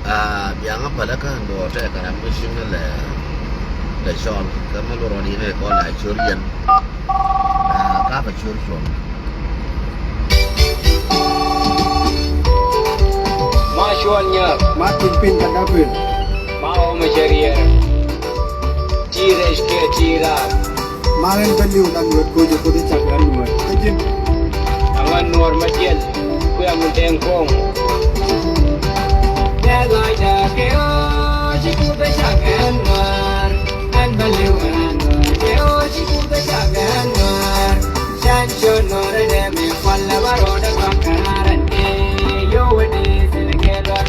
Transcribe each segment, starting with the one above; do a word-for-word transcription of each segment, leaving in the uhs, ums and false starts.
Aa, biaŋä pälä kä duɔ̱ɔ̱r tɛ kɛ ram mi ciŋ lɛ, lɛ cɔl kä mi luɔr ɣɔn in ɛ kɔn la cor yɛn. Aa, ka bɛ cor cuɔ̱ŋ. Ma cuɔl nyär. Ma tin pin ka dapin. Ma ɔ ma cɛ riɛr. Ti rɛc kɛ ti raar. Mal ɛn bä liw na nuɔt koc ɛ Kuoth ɛ cak ɛ nuɔt kä ji̱n. Aŋa nuɔr ma diɛl kuɛ ŋun tɛŋ kuɔŋ. Dee lɔcdä kɛ ɣöö ci Kuoth ɛ cak ɛ nuɔr. Ɛn bä liw na nuɔt kɛ ɣöö ci Kuoth ɛ cak ɛ nuɔr. Can cä nuɔr ɛ dee mi kual ɛ bä rɔɔdɛ kɔak kɛ raar ɛn kɛ yio̱w ɛ dee thilɛ kɛ luɔt.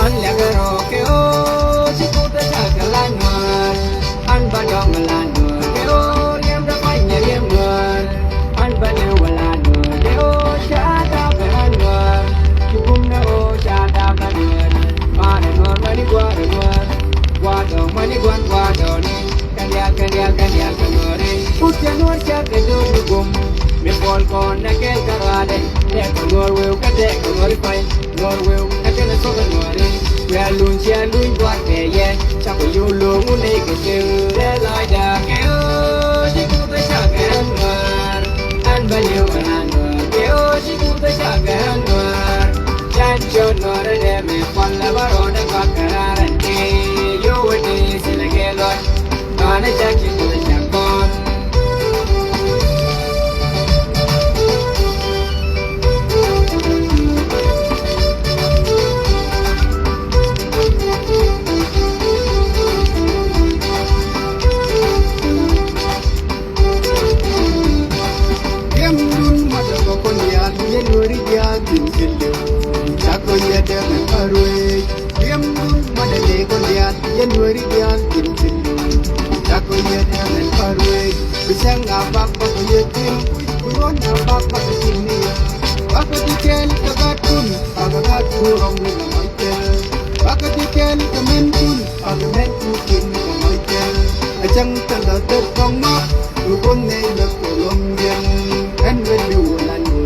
An liakɛ rɔ kɛ ɣöö ci Kuoth ɛ cakɛ la nuäär. An bä dɔŋ la nuäär kɛ ɣöö riɛmdä pa̱ny ɛ riɛm nuäär. An bä liw la nuäär kɛ ɣöö ca dap ɛ nuäär. Ci bum ni ɣöö ca dap ɛ nuäär. Maanɛ nuäär mäni gua̱a̱r ɛ nuäär. Gua̱a̱r dɔ̱ŋ mäni gua̱n gua̱a̱r dɔ̱ŋ ni. Kɛ diaal, kɛ diaal, kɛ diaal, kɛ nuɔri. Put kɛ nuɔr cak kɛ do̱r ni gom. Mi puɔl kɔn nɛ kɛl kɛ ruaadɛ. Tɛk kɛ nuɔr weu, kɛ tɛk kɛ nuɔri pay. Nuɔr weu, kɛ kɛn ɛ thok kɛ nuɔri. Wia luny cia luny buar kɛ yɛ. Cak kɛ yio̱w lo̱o̱ŋ wun nɛy kɛ cieŋ. Tɛ lɔcdä kɛ ɣöö ci Kuoth ɛ cak kɛ nuɔr. An bä liw kɛ nuɔr kɛ ɣöö ci Kuoth ɛ cak kɛ nuɔr. Can cä nuɔr ɛ dee mi kual ɛ bä rɔɔdɛ kɔak kɛ raar ɛn ti. Yio̱w ɛ ti thilɛ kɛ luɔt. Yɛmdun madɛ kɔ kɔn diaal yɛn weri diaal tin kɛl dee. Cakɔ yɛ dee mɛ paruee. Riɛmdun madɛ lɛ kɔn diaal yɛn weri diaal tin tin. Cakɔ yɛ dee mɛn paruee. Bi cäŋ a bak bak yɛ tim. Bi ruɔn a bak bak tim ni yɛ. Bak di kɛl kɛ gat kun. Bak gat kun rɔm ni la mɔc kɛl. Bak di kɛl kɛ mɛn kun. Bak mɛn kun kin ni la mɔc kɛl. A cäŋ tɛ la dee kɔŋ mak. Bi kun nɛy lɛ kɛ lɔm yɛn. Ɛn weli wä la nuɔn.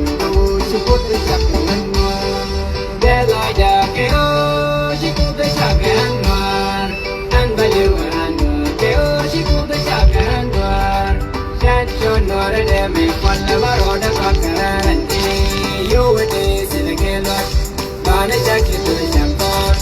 Ci Kuoth ɛ cak kɛ mɛn nuɔn. Dee lɔcdä kɛ ɣöö ci Kuoth ɛ cak ɛ nuäär. An bä liw ɛ nuäär kɛ ɣöö ci Kuoth ɛ cak ɛ nuäär. Cɛ cɔ nuäär ɛ dee mi kual ɛ bä rɔɔdɛ kɔak kɛ raar ɛn ti. Yio̱w ɛ dee thilɛ kɛ luɔt. Banɛ cak kɛ thilɛ cak kɔn.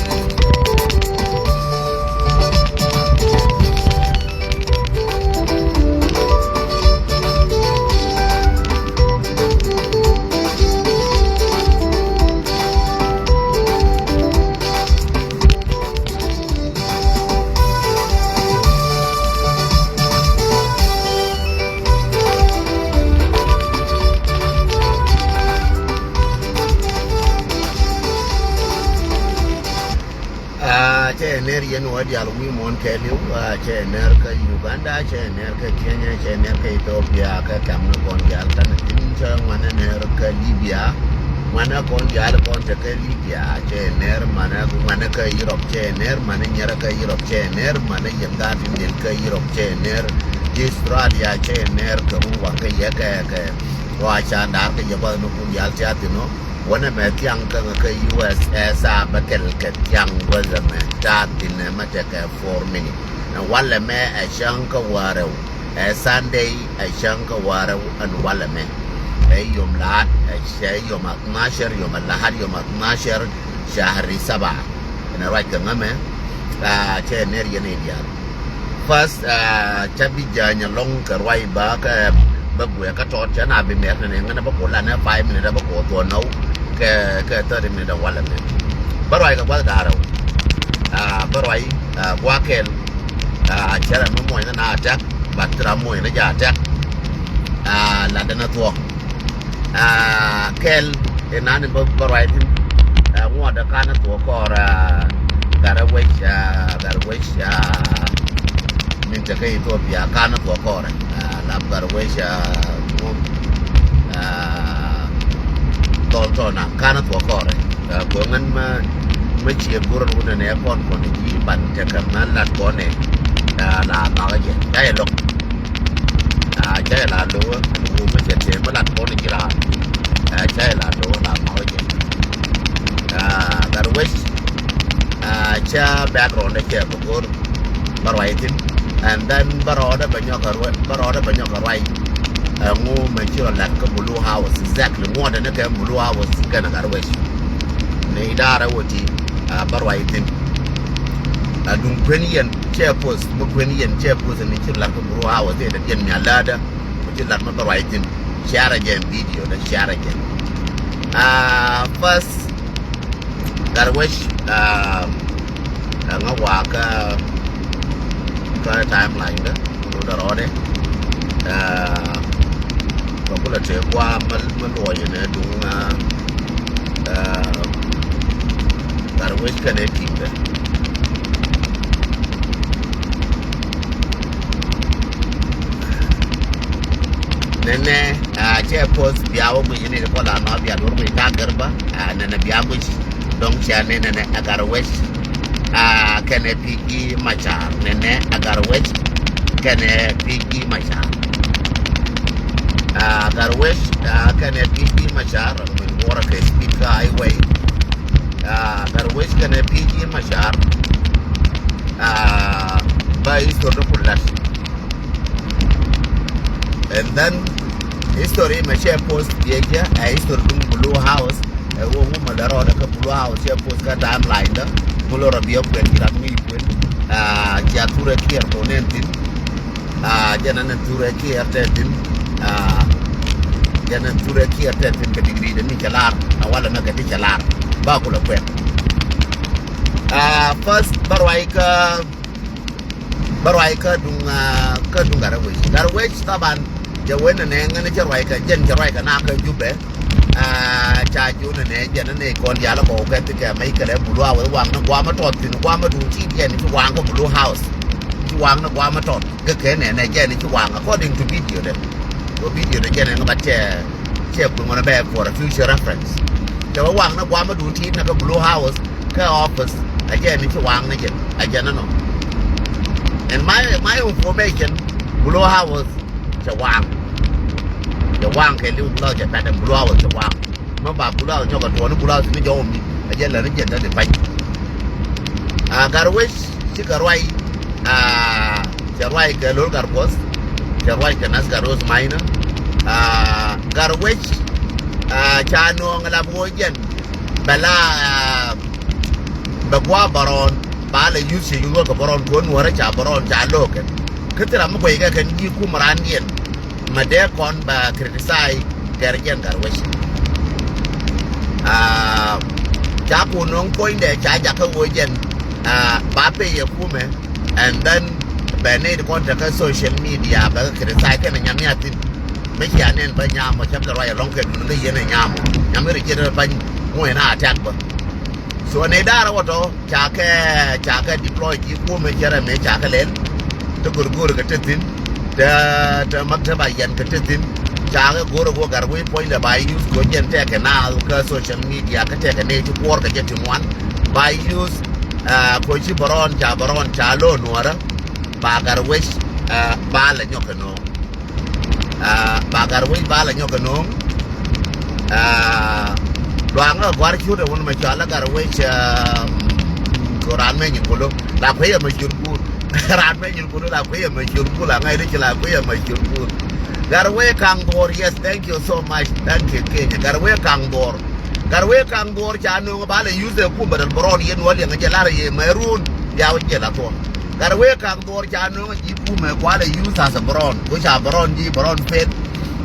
Aa, cɛ ner yɛn wä dial wi̱i̱ muɔ̱ɔ̱n kɛɛliw, aa, cɛ ner kä Uganda, cɛ ner kä Kenya, cɛ ner kä Ethiopia, kä kɛm ni kɔn dial kä ni thi̱n, cɛ ŋuan ner kä Libya. Manɛ kɔn diaal kɔn te kä Libya cɛ ner, manɛ, manɛ kä Europe cɛ ner, manɛ nyɛrɛ kä Europe cɛ ner, manɛ yɛn gaat tin del kä Europe cɛ ner, Australia cɛ ner, kɛ ru waŋ kä yɛ kɛ kɛ rua ca daar kä yɛ guath ni kun diaal tia thin ɔ. Wanɛ mɛ thiaŋ kä ŋä kä U S A bä kɛl kɛ thiaŋ guath mɛ taa thin mɛ tekɛ four minute. Walɛ mɛ ɛ cäŋ kä wäärɛw. Ɛ Sunday ɛ cäŋ kä wäärä ɛn walɛ mɛ. Ɛ yom laat ɛ cɛ yom athnashar, yom alahad, yom athnashar, shahri saba. Ɛn ruac kɛ ŋämɛ. Aa, cɛ ner yɛn i̱ diaal. First, aa, cä bi jäny alɔŋ kɛ ruac ba kɛ bä guɛ kä tɔt cɛ na bi mɛr nɛ ŋänɛ bä kɔ lanɛ five minute bä kɔ thuɔn nɔw kɛ, kɛ thirty minute walɛ mɛ. Bä ruac kɛ guath da̱rɛ. Aa, bä ruac, aa, gua̱a̱ kɛl. Aa, cɛ ram mi muɔ̱ny ni na attack, but ram muɔ̱ny ni jɛ attack. Aa, lat dɛn a thuɔ̱k. Aa, kɛl inan in bä, bä ruac thin. Aa, ŋuɔ̱t dɛ kan a thuɔ̱k kɔɔr, aa, Gatwec, aa, Gatwec, aa, min te kä Ethiopia kan a thuɔ̱k kɔɔr. Aa, lap Gatwec, aa, ŋuɔ̱t, aa, thɔl tɔna kan a thuɔ̱k kɔɔr. Aa, kuɛ ŋän mä, mä ciɛ go̱r run nɛ kɔn kɔn ji̱ ban tekɛ mä lat kɔn nɛ. Aa, la mak jɛ ca yɛ lɔk. Aa, ca yɛ la lo̱k lo̱k mä cɛ tëë mä lat kɔn ji̱ raan. Aa, ca yɛ la lo̱k la mak jɛ. Aa, Gatwec. Aa, ca background cɛ bä go̱r. Bä ruac thin. And then bä rɔɔdɛ bä nyɔk a ruac, bä rɔɔdɛ bä nyɔk a ruac. Ɛŋu mɛ ci rɔ lat kä Blue House, exactly ŋuɔ̱tdɛ ni kɛ Blue House kɛn a Gatwec. Ni idaarɛ wä ti, aa, bä ruac thin. Aa, duŋ kuën yɛn cɛ post, mi kuën yɛn cɛ post ni ci rɔ lat kä Blue House, tëë dɛ diɛn mi a lädä, mi ci lat mi bä ruac thin. Share jɛ video dɛ, share jɛ. Aa, first, Gatwec, aa, ɛ ŋä wakä kä timeline dä, ŋä dä rɔɔdɛ. Aa, kɛ kulɛ tëë gua̱a̱ mä, mä luɔyɛ nɛ duŋ, aa, aa, Gatwec kɛnɛ ti̱i̱m dä. Nɛnɛ, aa, cɛ post bia wä guic ni kɔla nɔ bia duɔr guic ka gɛr bä, aa, nɛnɛ bia guic. Dɔŋ cia ni nɛnɛ a Gatwec, aa, kɛnɛ P G Machar, nɛnɛ a Gatwec kɛnɛ P G Machar. Aa, Gatwec, aa, kɛnɛ P G Machar, min guɔrɛ kɛ speaker highway. Aa, Gatwec kɛnɛ P G Machar. Aa, ba history ni ku lat. And then history mɛ cɛ post diɛ jɛ, ɛ history duŋ Blue House. Ɛ wä wä mɛ dɛ rɔɔdɛ kä Blue House cɛ post kä timeline dä. Mɛ lorɔ biɛ kuɛn ji̱ ram ŋi̱i̱c kuɛn. Aa, cia thurɛ kiɛr kɔ nɛn thin. Aa, jɛn anɛ thurɛ kiɛr tɛ thin. Aa, jɛn anɛ thurɛ kiɛr tɛ thin kɛ degree dɛ ni cɛ lar. A walɛ mɛ kɛ ti cɛ lar. Ba kulɛ kuɛn. Aa, first bä ruac kä Bä ruac kä duŋ, aa, kä duŋ Gatwec. Gatwec thaban jɛ wen nɛ nɛ ŋän cɛ ruac kɛ jɛn cɛ ruac kɛ na kä Jubɛ. Aa, ca ji̱ wä nɛ nɛ jɛn nɛ kɔn diaal kɔ kɛ thikɛ mɛ ikɛ lɛ Blue House waŋ ni guamä tɔt thin guamä duŋ ti jɛn ci waŋ kä Blue House. Ci waŋ ni guamä tɔt kɛ kɛ nɛ nɛ jɛn ci waŋ according to video dɛ. Kɔ video dɛ jɛn ŋä bat cɛ cɛ kui̱ ŋɔn bɛ for a future reference. Cɛ wä waŋ ni guamä duŋ ti nɛ kä Blue House kɛ office a jɛn ci waŋ ni jɛn a jɛn nɔ. And my, my information, Blue House cɛ waŋ. Cɛ waŋ kɛ liw Blue House cɛ pɛt ɛn Blue House cɛ waŋ. Mɛ ba Blue House nyɔk kɛ tuɔɔni Blue House ni jɔw mi a jɛ lɛ ni jɛn dɛ di pany. A Gatwec ci kɛ ruac, a cɛ ruac kɛ Lol Gatkuɔth, cɛ ruac kɛ Nas Gatkuɔth Maina. A Gatwec, a ca nööŋ lap wä jɛn bɛ la, a bɛ gua̱a̱ bärɔɔn ba lɛ yuth cɛ yuth wä kɛ bärɔɔn kɛ wä nuɔ̱rä ca bärɔɔn ca lo̱o̱kɛ. Kä thil ram mi guɛc kɛ kɛn ji̱ kum raan diɛn. Ma dee kɔn ba criticize gɛr jɛn Gatwec. Aa, ca ku no̱o̱ŋ puɔ̱nydɛ ca jakä wä jɛn, aa, ba pay yɛ kumɛ, and then bɛ nɛy ti kɔn tekä social media bɛ kɛ criticize kɛnɛ nyam ya thin. Mi cia nɛn bä nyam ɔ cäm kɛ ruac ɛlɔ̱ŋ kɛ dun kä yɛn ɛ nyam ɔ nyam kɛ ri jiɛt bä pany ŋuɔ̱c na attack bä. So nɛy da̱rä wä tɔ ca kɛ, ca kɛ deploy ji̱ kumɛ cɛ rɛ mëë ca kɛ lɛl. Te go̱rgo̱r kɛ te thi̱n, te, te maktaba yɛn kɛ te thi̱n. Ca kɛ go̱r ɛ wä Gatwec puɔ̱nydɛ ba use kɛ jɛn tɛkɛ naath kä social media kä tɛkɛ nɛy ti kuɔr kɛ jɛ ti ŋuan. Ba use, ah, kɛ ci Bärɔn ca Bärɔn ca lo̱ Nuɔrä. Ba Gatwec, ah, ba lɛ nyɔk kɛ no̱o̱ŋ. Ah, ba Gatwec ba lɛ nyɔk kɛ no̱o̱ŋ. Ah, luaŋä gua̱r ciötdɛ wun mɛ cɔal ɛ Gatwec, ah, kɛ raan mɛ nyin kolo la kuecɛ mɛ ciöt guur. Raan mɛ nyin kolo la kuecɛ mɛ ciöt guur, la ŋa̱c ri ci la kuecɛ mɛ ciöt guur. Gatwec Kaŋ Dhuɔr, yes, thank you so much. Thank you, Kenya. Gatwec Kaŋ Dhuɔr. Gatwec Kaŋ Dhuɔr ca no̱o̱ŋ ba lɛ use ɛ kum bɛ däl Bärɔn yɛn wä liɛŋ jɛ lar yɛ mɛ run. Bia wä jɛ la thuɔ̱k. Gatwec Kaŋ Dhuɔr ca no̱o̱ŋ ji̱ kumɛ kualɛ use as a Bärɔn. Ku ca Bärɔn ji̱ Bärɔn fail.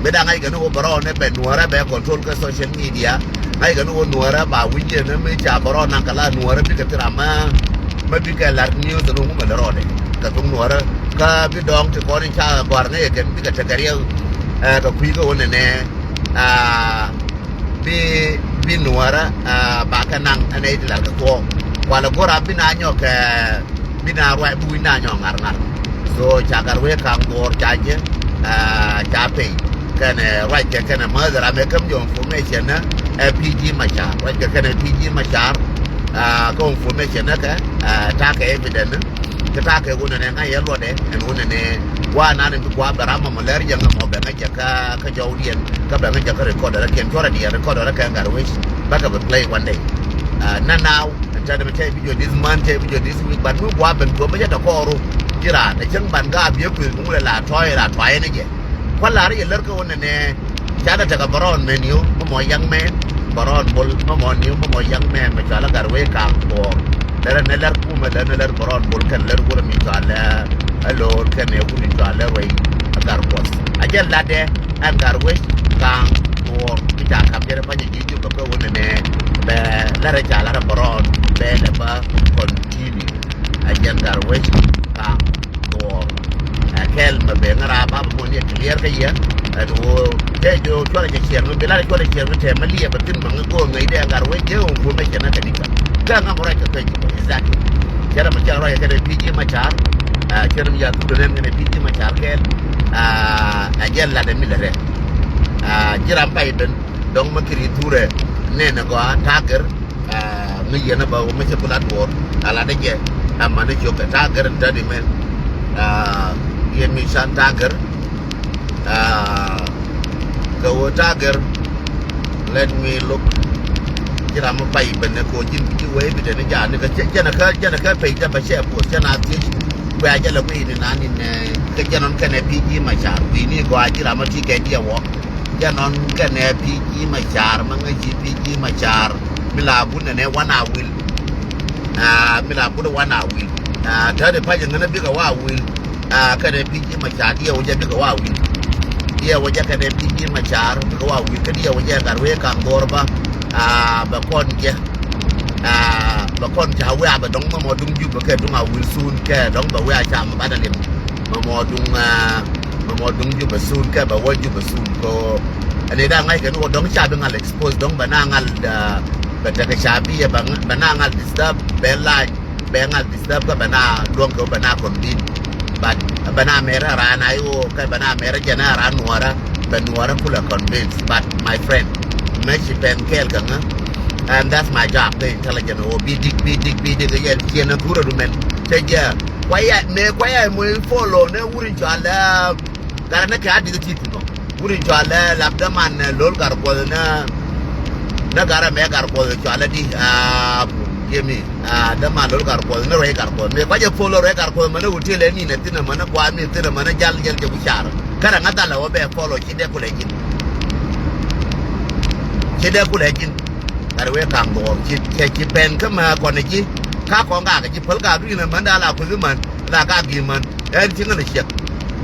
Bi da̱ŋ ŋa̱ckɛ ni wä Bärɔn ɛ bɛ Nuɔrä bɛ control kä social media. Ŋa̱ckɛ ni wä Nuɔrä ba wi̱c yɛn ni mi ca Bärɔn naŋ kɛ la Nuɔrä bikɛ thil ram mä, mä bikɛ lar news ni wumɛ lɛ rɔɔdɛ kɛ thuk Nuɔrä. Kä bi dɔ̱ŋ ti kɔn in ca gɔ̱a̱r ŋäcɛ kɛn bikɛ tekɛ riɛk, ɛ, kɛ kui̱ kä wä nɛnɛ. Ah, bi, bi Nuɔrä, ah, ba kɛ naŋ ɛn ɛ ti lar kɛ thuɔ̱k. Kualɛ go̱r a bi na nyɔk kɛ bi na ruac bi wi̱c na nyɔk ŋa̱r ŋa̱r. So ca Gatwec Kaŋ Dhuɔr ca jɛ, ah, ca pay kɛnɛ ruac kɛ kɛnɛ mäth ram ɛ käm jɔŋ information nä ɛ P G Machar. Ruac kɛ kɛnɛ P G Machar, ah, kä information nä kɛ, ah, ta̱a̱ kɛ evidence nä. Kä ta̱a̱ kɛ wunɛ nɛ ŋa̱c yɛ luɔtdɛ ɛn wunɛ nɛ wa nan in bi gua̱a̱ bɛ ram mɔ lɛr jɛ ŋä mɔ bɛ ŋä jɛ kä, kä jɔwdiɛn kä bɛ ŋä jɛ kä recorder kiɛn cuɔrɛ diɛn recorder kɛ Gatwec. Bä kɛ bɛ play one day. Ah, na now. Ɛn tɛn mi cɛ video this month, cɛ video this week, but mi gua̱a̱ ben tuɔm mi cɛ tɔ kɔɔru. Ji̱ raan ɛ cäŋ ban gaap yɛ kuëth mi ŋulɛ la tɔ̱ɔ̱c la tɔ̱ɔ̱c ni jɛ. Kua̱r la̱r yɛ lär kä wä nɛnɛ. Ca dee tekɛ Bärɔn mɛ niw mi mɔ yaŋ mɛ. Bärɔn Bol mi mɔ niw mi mɔ yaŋ mɛ mɛ cɔal ɛ Gatwec Kaŋ Dhuɔr. Lär ɛn ɛ lär kumɛ lär ni lär Bärɔn Bol kɛn lär wurɛ mi cɔal ɛ Lo̱r kɛn ɛ wur mi cɔal ɛ Ruec ɛ Gatkuɔth. A jɛ latdɛ ɛn Gatwec Kaŋ Dhuɔr mi ca kap jɛ rɛ pa̱nyɛ ji̱ Jubɛ kä wä nɛnɛ. Bɛ lär ɛ ca lar ɛ Bärɔn bɛ lɛ bä continue. A jɛn Gatwec Kaŋ Dhuɔr. Ɛ kɛl mɛ ben ŋära ba bä bun yɛ clear kä yɛ. Ɛn ɣöö tɛ jɛ cuɔlɛ cɛ ciɛɛr mi bi lat cuɔlɛ ciɛɛr mi tɛm mi liɛp ɛ thi̱n bä ŋä go̱o̱r ŋäcdɛ Gatwec jɛ ɣöö information ɛ kɛ di̱t kä. Kä ŋa mɛ ruac kɛ kɛ ji̱ bä exactly. Cɛ rɛ mɛ cɛ ruac kɛ kɛ dee P G Machar. Ɛ cɛ rɛ mɛ ya thuk dee nɛn kɛ dee P G Machar kɛɛl. Ɛ jɛn lat ɛ mi lɛ rɛ. Ɛ ji̱ ram pay ben dɔ̱ŋ mi kiri thurɛ nɛn ɛ gɔaa ta̱a̱ gɛr. Ah, mi yɛn a bä wä mi cɛ kula duɔr a la dɛ jɛ. A man ni cok kɛ ta̱a̱ gɛr in tädi mɛn. Ah, yɛn mi can ta̱a̱ gɛr. Ah, kɛ wä ta̱a̱ gɛr. Let me look. Ci ram mi pay ben ni ko jin ci wee bi den ni jaa ni kɛ jɛn a kä jɛn a kä pay jɛ bä cɛ puɔth cɛ na thiec. Kuɛ a jɛ lɛ kui̱ ni na ni nɛ kɛ jɛn ɔn kɛnɛ P G Machar kui̱ ni gɔaa ci ram mi ti kɛ diɛ wä. Jɛ nɔn kɛnɛ P G Machar, ma ŋäci P G Machar. Mi la bun nɛnɛ wan a wil. Ah, mi la bun wan a wil. Ah, tɛt i̱ pa̱c ŋänä bikɛ wa wil. Ah, kɛnɛ P G Machar diɛ wä jɛ bikɛ wa wil. Diɛ wä jɛ kɛnɛ P G Machar bikɛ wa wil. Kä diɛ wä jɛ Gatwec Kaŋ Dhuɔr bä. Ah, bɛ kɔn jɛ. Ah, bɛ kɔn ca wiaa bɛ dɔŋ mɛ mɔ duŋ Jubɛ kɛ duŋ a wil sun kɛ dɔŋ bɛ wiaa ca mɛ banɛ lim. Mɛ mɔ duŋ, ah, mɛ mɔ duŋ Jubɛ sun kɛ bɛ wä Jubɛ sun ko. Ɛn i̱ da̱a̱ ŋa̱c kɛ ni wä dɔŋ ca bi ŋal expose dɔŋ bɛ na ŋal, ah, bɛ tekɛ ca bi yɛ bɛ na ŋal disturb bɛ lac bɛ ŋal disturb kä bɛ na luɔ̱ŋ kɛ wä bɛ na convince. But bɛ na mɛrɛ raan a i̱ wä kɛ bɛ na mɛrɛ jɛn a raan nuɔrä. Bɛ nuɔrä kulɛ convince, but my friend, mɛ ci pɛn kɛɛl kɛ ŋä. And that's my job, the intelligent o bi dik bi dik bi dik yɛn ciɛn a gurä du mɛn. Cɛ jɛ kuayɛ mɛ kuayɛ mɔ follow ni wuri cɔal ɛ. Garɛ ni kɛ a dik ti ti nɔ wuri cɔal ɛ lap däman ɛ lo̱l Gatkuɔth ni. Ni garɛ mɛ Gatkuɔth cɔal ɛ di a yemi. Ah, däman lo̱l Gatkuɔth ni rɛy Gatkuɔth mɛ kuacɛ follow rɛy Gatkuɔth mɛ ni hotel ɛ ni nɛ thin ɛ mɛ ni kua̱r ni thin ɛ mɛ ni jal jɛl jɛ ku car. Kärɛ ŋä dhalɛ wä bɛ follow ci dee kulɛ ji̱n. Ci dee kulɛ ji̱n. Gatwec Kaŋ Dhuɔr ci cɛ ci pɛn kä mɛ kɔn ɛ ji̱. Ka kɔn gak ɛ ji̱ päl gak dui̱n ɛ män da̱a̱ la kueth män la gak gi̱i̱ män. Ɛn ci ŋän ɛ ciɛk.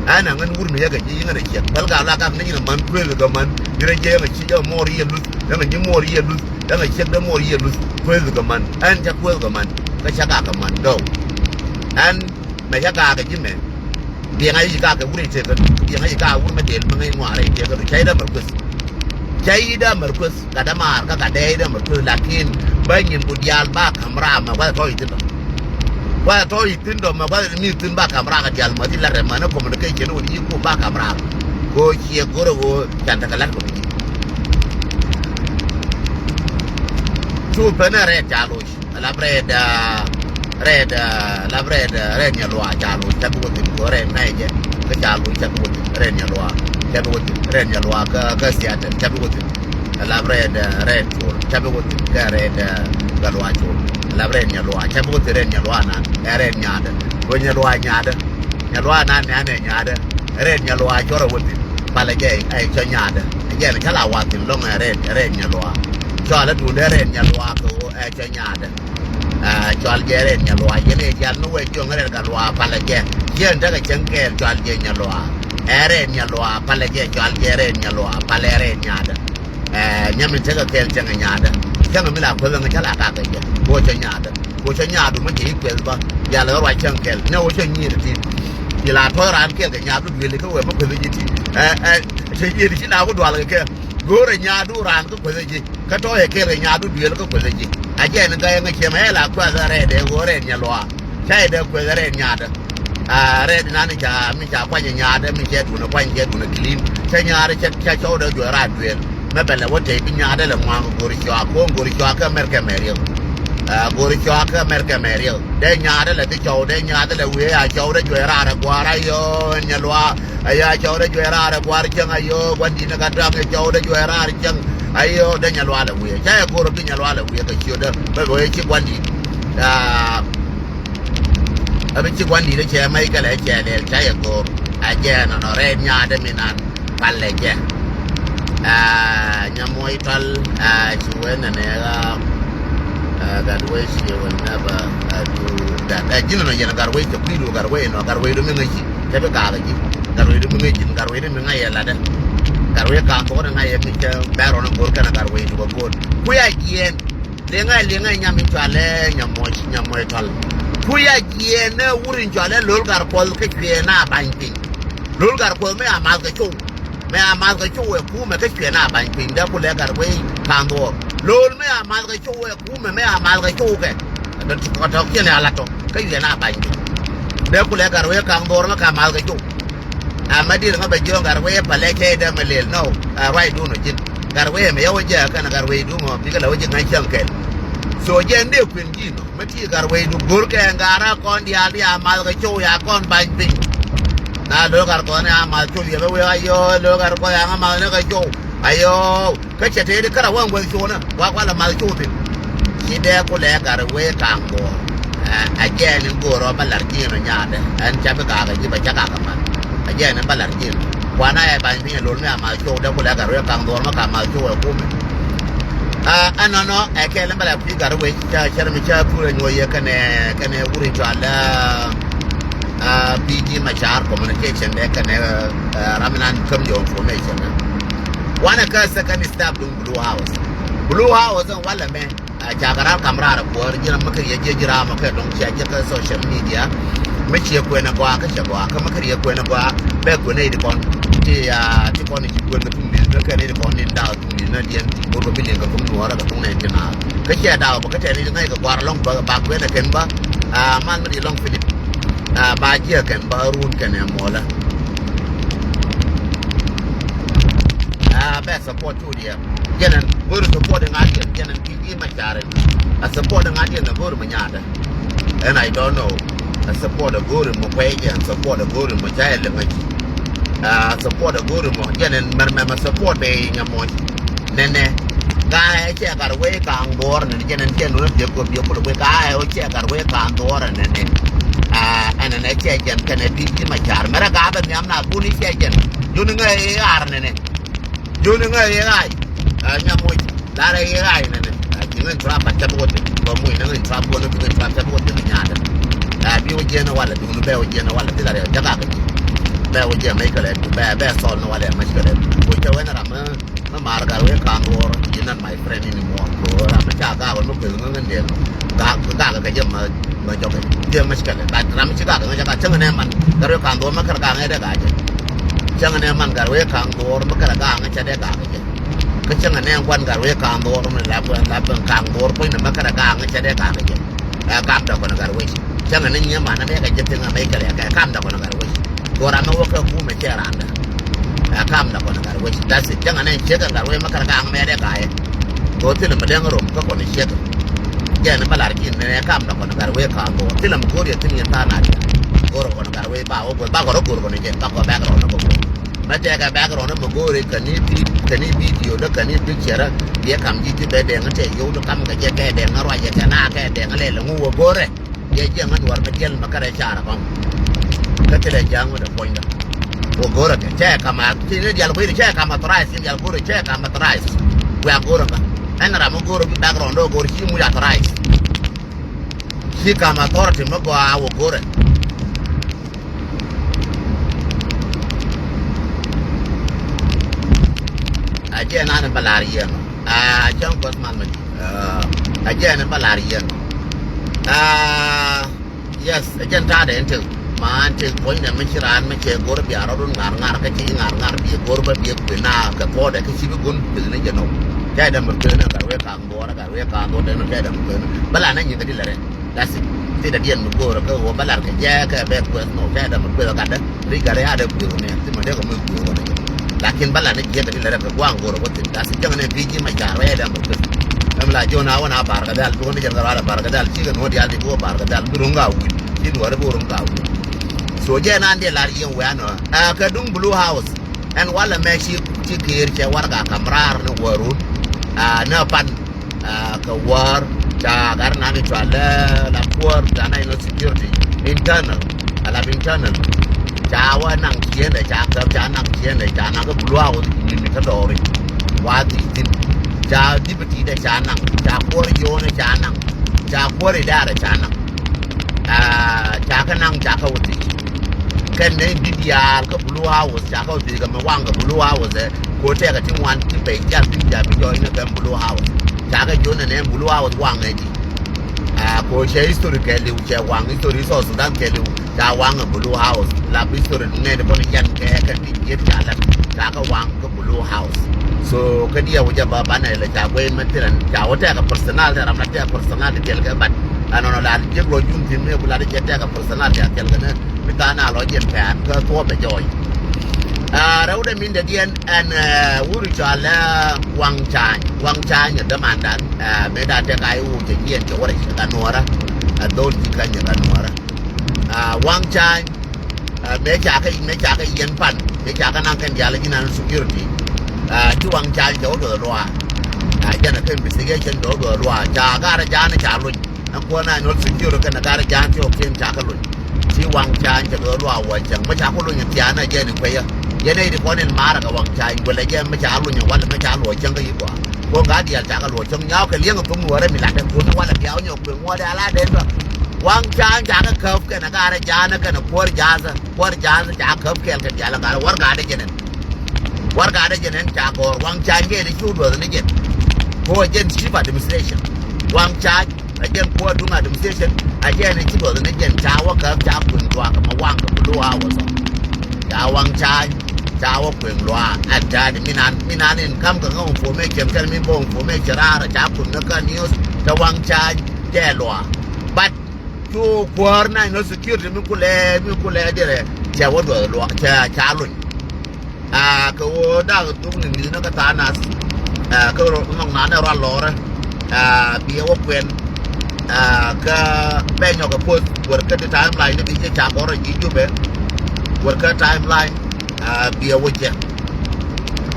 Ɛn a ŋän wur mi yɛ kɛ ji̱ ŋän ɛ ciɛk päl gak la gak ni ji̱n ɛ män kueth kɛ män. Ji̱n ɛ jiɛ ɛn a ci jɛ muɔɔr yɛ luth ɛn a ji̱ muɔɔr yɛ luth. Däŋ a ciek däŋ muɔr yiëë luth kueth kɛ man ɛn cä kueth kɛ man. Kä cä gak kɛ man dɔw ɛn mɛ cä gak kɛ ji̱ mɛ. Diɛŋ a yic gak kɛ wur i̱ tëëkä du diɛŋ a yic gak wur mɛ dëël mɛ ŋäc ŋuaarɛ i̱ tëëkä du cä i̱ dämär kueth. Cä i̱ dämär kueth kä dämaar kä ka dee i̱ dämär kueth lakin bä nyin ku diaal ba ka̱m raam mɛ gua̱th tɔ̱ i̱ thi̱n dɔ̱ŋ. Gua̱th tɔ̱ i̱ thi̱n dɔ̱ŋ mɛ gua̱th mi thi̱n ba ka̱m raam kɛ diaal mɛ thi̱n la rɛm mɛ ni communication wä ni yi̱ kum ba ka̱m raam. Go̱o̱r ciɛ go̱o̱r ɛ ɣöö can tekɛ la̱t kɛ mi ji̱. Cu pɛn ɛ rɛɛt ca loc. Lap rɛɛt, ah, rɛɛt, ah, lap rɛɛt, ah, rɛɛt Nyaluaa ca loc, ca bi wä thi̱n, kɛ rɛɛt mɛc jɛ. Kä ca loc, ca bi wä thi̱n, rɛɛt Nyaluaa, ca bi wä thi̱n, rɛɛt Nyaluaa kä, kä Seattle, ca bi wä thi̱n. Lap rɛɛt, ah, rɛɛt Col, ca bi wä thi̱n, kä rɛɛt, ah, Gatluak Col. Lap rɛɛt Nyaluaa, ca bi wä thi̱n, rɛɛt Nyaluaa nan, ɛ rɛɛt Nyaadä. Kɛ Nyaluaa Nyaadä. Nyaluaa nan nɛn ɛ Nyaadä. Rɛɛt Nyaluaa cɔr ɛ wä thi̱n. Palɛ jɛ ɛ cɔ Nyaadä. Ɛ jɛn kä la wa thi̱n lɔŋ ɛ rɛɛt, ɛ rɛɛt Nyaluaa. Cɔalɛ duundɛ rɛɛt Nyaluaa kɛ ɣöö ɛ cɔ Nyaadä. Ɛ, cɔal jɛ rɛɛt Nyaluaa, yɛn ɛ diaal mi wee jiɔŋ rɛɛt Gatluak palɛ jɛ. Yɛn tekɛ cäŋ kɛɛl cɔal jɛ Nyaluaa. Ɛ rɛɛt Nyaluaa palɛ jɛ, cɔal jɛ rɛɛt Nyaluaa, palɛ rɛɛt Nyaadä. Ɛ, nyam in tekɛ kɛɛl cäŋ ɛ Nyaadä. Cäŋ mi la kueth ŋä cä la kakɛ jɛ. Kɛ ɣöö cä Nyaadä. Kɛ ɣöö cä Nyaadu mi cɛ i̱ kueth bä. Diaal ɛ ruac cäŋ kɛɛl. Nɛ ɣöö cä nyier ti. Ci la tɔ̱ raan kɛɛl kɛ Nyaadu duëëli kä wee mi kueth ji̱ ti. Ɛ, ɛ, cɛ nyier ti ci na ku dual kɛ kɛ. Go̱o̱rɛ Nyaadu raan kä kueth ji̱. Kä tɔ̱ yɛ kɛɛl kɛ Nyaadu duëël kä kueth ji̱. A jɛ ni gayɛ ŋä ciɛmɛ ɛ la kuath rɛɛdɛ ɣöö rɛɛt Nyaluaa. Ca yɛ dee kueth rɛɛt Nyaadä. A rɛɛt nan ca mi ca kuany Nyaadä mi cɛ duundɛ kuany cɛ duundɛ clean. Cä Nyaadä cɛ, cɛ cɔwdɛ juɔc raar duëël. Mɛ bɛ lɛ wä tɛy bi Nyaadä lɛ ŋuaŋ kɛ go̱o̱ri cɔak ko̱o̱ŋ go̱o̱ri cɔak kä America mɛ riɛk. A go̱o̱ri cɔak kä America mɛ riɛk. Dee Nyaadä lɛ bi cɔw dee Nyaadä lɛ wee a cɔwdɛ juɔc raar ɛ gua̱a̱r a yɔɔ ɛn Nyaluaa. Aya cɔwdɛ juɛ raar ɛ gua̱a̱r cäŋ ayö gua̱ndi̱t ni ka da̱ŋ ɛ cɔwdɛ juɛ raar cäŋ. Ayö dee Nyalual ɛ wi̱i̱ ca yɛ go̱r ɔ bi Nyalual ɛ wi̱i̱ kɛ ciötdä bɛ bɛ wee ci gua̱ndi̱t. Aa, ɛ bi ci gua̱ndi̱t ɛ cɛ mɛc kɛlɛ cɛ lɛl ca yɛ go̱r. A jɛ nɔnɔ rɛɛt Nyaadä mi nan palɛ jɛ. Aa, Nyamuɔc Tɔl, aa, ci wee nɛnɛ ɣaa, aa, that way she will never, aa, do that. Aa, ji̱n nɔ yɛn gat wee cɛ kui̱du gat wee nɔ gat wee du mi ŋäc ci. Cɛ bi gaak ji̱. Gat wee du mi ŋäc ji̱n gat wee du mi ŋäc yɛ latdä. Gat wee ka̱a̱ŋ thok ni ŋa̱c yɛ mi cɛ bɛr rɔn in go̱r kɛn gat wee du bä go̱r. Kui̱ a jiɛɛn. Liŋɛ liŋɛ nyam in cualɛ Nyamuɔc, Nyamuɔc Tɔl. Kui̱ a jiɛɛn ni wur in cualɛ lo̱l gat kuɔth kä cuɛ na ba̱ny piny. Lo̱l gat kuɔth mi a math kɛ cow. Mɛ a math kɛ cuk wɛ kumɛ kä cuɛ na ba̱ny piny dee kulɛ gat wee ka̱n dhuɔ̱ɔ̱r. Lo̱l mɛ a math kɛ cuk wɛ kumɛ mɛ a math kɛ cuk kɛ. Kɛ tɔ̱ kiɛn a lat tɔ̱ kä cuɛ na ba̱ny piny. Dee kulɛ gat wee ka̱n dhuɔ̱ɔ̱r mɛ ka math kɛ cuk. A mɛ dir ŋä bɛ jiɔ̱ɔ̱ŋ gat wee palɛ cɛ dee mɛ lel nɔ. A ruacdun ɔ ji̱n gat wee mɛ yɛ wä jɛ kɛn gat wee duŋ ɔ bikɛ lɛ wä ji̱ ŋa̱c cäŋ kɛl. So jɛ ndee kuën ji̱ nɔ. Mi ti gat wecdu go̱rkɛ ŋa̱rä kɔn diaal ti a math kɛ cow ya kɔn ba̱ny piny. Na lo̱k gat kɔn ya math cow yɛ bä wee ayɔ lo̱k gat kɔn ya ŋa math ni kɛ cow. Ayɔ kä cɛ tëëdi kärä wä ŋuɛth cownä wa kualɛ math cow thi̱n. Ci dee kulɛ gat wee ka̱a̱ŋ buɔɔr. Ɛ jɛɛn in go̱o̱r ɔ bä la̱r ji̱n ɔ nyaatdɛ ɛn ca bi gakä ji̱ bä ca gakä math. Ɛ jɛɛn in bä la̱r ji̱n kuan a ɛ ba̱ny piny ɛ lo̱l mi a math cow dee kulɛ gat wee ka̱a̱ŋ buɔɔr mi ka math cow ɛ kumɛ. Aa, ɛnɔnɔ ɛ kɛɛl in bä la kui̱ gat wec ca cär mi ca thurɛ nyuɔ̱c yɛ kɛnɛ kɛnɛ wur in cɔal, aa, aa, P G Machar communication dɛ kɛnɛ, aa, ram in an käm jɔw information. Wanɛ kä second step duŋ Blue House. Blue House in walɛ mɛ, aa, ca kɛ ram kam raar kuäär ji̱ ram mi kɛ riɛ jiɛ ji̱ ram kɛ dɔŋ cia jiɛ kä social media. Mi ciɛ kuɛn a gɔaa kä cɛ gɔaa kä mi kɛ riɛ kuɛn a gɔaa bɛ kuɛn a i̱ di kɔn. Ti, aa, ti kɔn i̱ ci kuɛn kɛ tuŋ di̱t kɛ kɛn i̱ di kɔn in daw. Ni na diɛn bot bä bi liŋ kɛ thok nuɔɔrä kɛ thok nɛn ti naath kä ciɛ daw bä kä tɛn i̱ ŋäc kɛ gua̱r lɔŋ bä bak kuɛn ɛ kɛn bä. A man mi di lɔŋ Philip. A ba jiɛ kɛn bä run kɛn ɛ muɔlä. A bɛ support tu diɛ jɛnɛn go̱ri support iŋa diɛn jɛnɛn ki ji̱ ma carin. A support iŋa diɛn ɛ go̱ri ma nyaatɛ. And I don't know. A support a go̱ri mɔ kuɛy jɛ, a support a go̱ri mɔ ca yɛ liŋ a ci. A support a go̱ri mɔ jɛn ɛn mɛr mɛm a support bɛ i̱ nyɛ mɔc. Nɛnɛ. Ka ɛ cɛ gat wee ka̱a̱ŋ duɔɔr nɛnɛ jɛn ɛn cɛ nunä biɛ kuɔ biɛ kulɛ wee ka ɛ cɛ gat wee ka̱a̱ŋ duɔɔr nɛnɛ. A ɛn ɛn ɛ cɛ jɛn kɛnɛ ti ti ma car mɛrɛ ka bɛ nhiam na kun i̱ cɛ jɛn. Juni ŋɛ i̱ ar nɛnɛ. Joni ŋä i̱ ɣa̱c. Ɛ nyam moc. Larɛ i̱ ɣa̱c nɛnɛ. Ɛ ci ŋäc trap a cäp wä ti. Bä muc ni ŋäc trap wä ni bi ŋäc trap cäp wä ti ni nyaatɛ. Ɛ bi wä jiɛn walɛ dun bɛ wä jiɛn walɛ thilɛ rɛw cä gak. Bɛ wä jiɛn mec kɛ lɛ bɛ bɛ thɔl ni walɛ mec kɛ lɛ. Wä cä wen ram mi mar gal wee ka̱n duɔɔr. Yi nan my friend ini muɔɔr. Ko ram mi ca gak wä mi kueth ŋä ŋä ndiɛn. Gak gak kɛ jɛ ma ma jɔkɛ. Jiɛn mec kɛ lɛ. But ram mi ci gak ŋä jɛ gak cäŋ nɛ man. Gal wee ka̱n duɔɔr ma kär gak ŋä dɛ gak jɛ. Cäŋ nɛ man gat wee ka̱a̱ŋ dhuɔ̱ɔ̱r mi kärɛ ga̱a̱ŋ cɛ dee ga̱a̱ŋ jɛ. Kä cäŋ nɛ gua̱n gat wee ka̱a̱ŋ dhuɔ̱ɔ̱r mi lap wee lap ben ka̱a̱ŋ dhuɔ̱ɔ̱r puɔ̱ny nɛ mi kärɛ ga̱a̱ŋ cɛ dee ga̱a̱ŋ jɛ. Ɛ kam dɔ̱k kɔn gat wec. Cäŋ nɛ nyiee man mi kɛ jɛ thiŋ ɛ mec kɛ lɛ kɛ kam dɔ̱k kɔn gat wec. Kɛ ram mi wä kɛ kumɛ cɛ randä. Ɛ kam la kɔn gat wec. That's it. Cäŋ anɛ ciek ɛ gat wec ma kɛn gaŋ mɛɛt ɛ ga̱a̱c. Kɛ ɣöö thilɛ mi dee ŋä rom kä kɔn ciek. Jɛn bä lar ji̱n nɛ kam la kɔn gat wec ka̱a̱ŋ kɛ ɣöö thilɛ mi go̱o̱r yɛ thi̱n yɛn tha̱a̱ŋ na diaal. Go̱o̱r kɔn gat wec ba wä go̱o̱r ba kɔn rɔ go̱o̱r kɔn jɛ ba kɔn background ni kɔn go̱o̱r. Mɛ tɛkɛ background ni mi go̱o̱r kɛ ni pi kɛ ni video ni kɛ ni picture. Yɛ kam ji̱ ti bɛ dɛŋ tɛ yio̱w ti kam kɛ jɛ kɛ dɛŋ ruacɛ kɛ na kɛ dɛŋ lɛl ŋu wä go̱o̱rɛ. Yɛ jiɛn ŋä nuɔr mi diɛl mi kärɛ car kɔŋ. Kä thilɛ ja̱a̱ŋ wä dɛ puɔ̱nydä. Wä go̱rä kɛ cɛ kam a ti ni dial kui̱ni cɛ kam authorized, ni dial go̱rä cɛ kam authorized. Wiaa go̱rä ŋä ɛn ram mi go̱rä bi background wä go̱rä ci muc authorized. Ci kam authority mi gɔaa wä go̱rä. A jɛ nan bä lar yɛn. A cäŋ kuɔth mal ma di̱t. A jɛ nan bä lar yɛn. A yes, a jɛn ta̱a̱dɛ ɛn tek. Ma ɛn tek puɔ̱nydɛ mi ci raan mi cɛ go̱r bia rɔ̱dun ŋa̱r ŋa̱r kä ci ŋa̱r ŋa̱r bia go̱r bä bia kuëë na kɛ puɔ̱ɔ̱dɛ kä ci bi gun kuëëni jɛ nɔw. Cɛ dɛ mɛ kuëëni gat wee ka̱a̱ŋ duɔ̱ɔ̱rä gat wee ka̱a̱ŋ duɔ̱ɔ̱rä ɛn ɔ cɛ dɛ mɛ kuëëni. Bä la nɛ nyi kɛ ti lɛ rɛ. That's it. Ti dɛ diɛn mi go̱o̱rä kä ɣöö bä lar kɛ jɛ kɛ bɛ kuɛth nɔ kɛ dɛ mi kuɛth gatdä. Ri gat ri a dɛ kuɛth nɛ ti mɛ dee kɛ mi kuɛth nɛ. Lakin bä lar ni jiɛk kɛ ti lɛ rɛ kɛ gua̱a̱ŋ go̱o̱rä wä thin. That's it. Cäŋ nɛ pi ji̱ ma car wee dɛ mi kuɛth. Ɛm la jiɔn a wä na bar kɛ dhal bi wä ni jɛn kɛ ruaadɛ bar kɛ dhal ci kɛ nuɔ̱t diaal ti bi wä bar kɛ dhal bi ruŋ ka wi̱n. Ci nuɔ̱t bi wä ruŋ ka wi̱n. So jɛ nan diɛ lar yieŋ wee anɔ. Ɛ kɛ duŋ Blue House. Ɛn walɛ mɛ ci ci kiir cɛ warɛga kam raar ni wärun. Ɛ nɛ pan. Aa, kɛ wäär ca gat nan i̱ cɔal ɛ la kuäär ca national security internal, a lap internal. Ca wä naŋ ciëndɛ ca käp ca naŋ ciëndɛ ca naŋ kä Blue House ni mi kä dɔɔri. Wa dhi̱i̱ thi̱n ca deputy dɛ ca naŋ ca kuäär yio̱o̱nɛ ca naŋ ca kuäär idarɛ ca naŋ. Aa, ca kä naŋ ca kä wä thi̱n. Kɛn nɛ in di̱t yaal kä Blue House ca kä wä thi̱n kɛ mɛ waŋ kɛ Blue House ɛ. Ko tɛkɛ ti ŋuan ti pɛy jial ti ja̱ bi jɔɔc ni kɛn Blue House. Ca kɛ jiɔn nɛ nɛ Blue House waŋ ɛ di. Aa, ko cɛ history kɛɛliw cɛ waŋ history South Sudan kɛɛliw ca waŋ ɛ Blue House. Lap history ni ŋɛn kɔn yan kɛ kɛn ti jiet ca lap ca kɛ waŋ kä Blue House. So kä diɛ wä jɛ ba banɛ lɛ ca guɛy mɛ thilɛ ca wä tɛkɛ personal tɛ ram na tɛkɛ personal ti thil kɛ bat. Ɛnɔnɔ la jiek lɔ jun thi̱n mi ku la di jɛ tɛkɛ personal ti a thil kɛ nɛ. Mi tha̱a̱ŋ na lɔ jiɛn pɛn kä thuɔ̱ɔ̱p ɛ jɔɔc. Aa, rɛwdɛ min dɛ diɛn ɛn, ɛ, wuri cɔal ɛ Waŋ Ca̱a̱ny. Waŋ Ca̱a̱ny ɛ dämandan, ɛ, mëë da tɛk a i̱ wur cɛ jiɛn cɛ wä rɛc ɛ ka nuɔ̱ɔ̱rä. Ɛ dhol ji̱ käny ɛ ka nuɔ̱ɔ̱rä. Aa, Waŋ Ca̱a̱ny, ɛ, mëë ca kä, mëë ca kä yɛn pan, mëë ca kä naŋ kɛn diaal ji̱ nan security. Aa, ci Waŋ Ca̱a̱ny cɛ wä duɔth luaak. Aa, jɛn ɛ kä investigation duɔth duɔth luaak. Ca garɛ ja̱a̱n ca luny. Ɛn kuäär na nyuɔl security kɛnɛ gat ja̱a̱n ti ɔ kiɛn ca kä luny. Ci Waŋ Ca̱a̱ny cɛ duɔth luaak wä cäŋ. Mɛ ca ku luny thia̱a̱n ɛ jɛn in kuecä. Yɛn ɛ di kɔn in maarä kɛ Waŋ Ca̱a̱ny guɛlɛ jɛ mɛ ca luny walɛ mɛ ca luɔc cäŋ kä yi gɔaa. Kuɔn gat diaal ca kä luɔc cäŋ nyaw kɛ liɛŋ thum nuɔrɛ mi latɛ kun walɛ bia wä nyɔk kueŋ ŋuɔ̱t ala den bä. Waŋ Ca̱a̱ny ca kä käp kɛnɛ gat ja̱a̱n kɛnɛ kuäär ja̱a̱n. Kuäär ja̱a̱n ca käp kɛɛl kɛ diaal gat wär gat jɛn ɛn. Warɛgakdä jɛn ɛn ca gɔ̱r Waŋ Ca̱a̱ny kɛ ni cu duɔth ni jɛn. Ko jɛn chief administration. Waŋ Ca̱a̱ny a jɛn kuäär duŋ administration a jɛn ni ci duɔth ni jɛn ca wä käp ca kueŋ duak ma waŋ kɛ Blue House. Ca Waŋ Ca̱a̱ny ca wä kueŋ luaak a da̱a̱di mi nan mi nan in kam kɛ ŋä information kɛn mi bä information raar ca kueŋ ni kä news ca Waŋ Ca̱a̱ny cɛ luaak. But cu kuäär national security mi kulɛ mi kulɛ dirɛ cɛ wä duɔth luaak cɛ ca luny. Aa, kɛ ɣöö dak dhuk ni mi̱thni kä tha̱a̱ŋ nath. Aa, kä rɔ nɔŋ nanɛ rual lɔɔrä. Aa, biɛ wä kuɛn. Aa, kä bɛ nyɔk ɛ poth wär kä ti timeline ni bi jɛ ca gɔr ɛ ji̱ Jubɛ. Wär kä timeline. Aa, biɛ wä jɛ.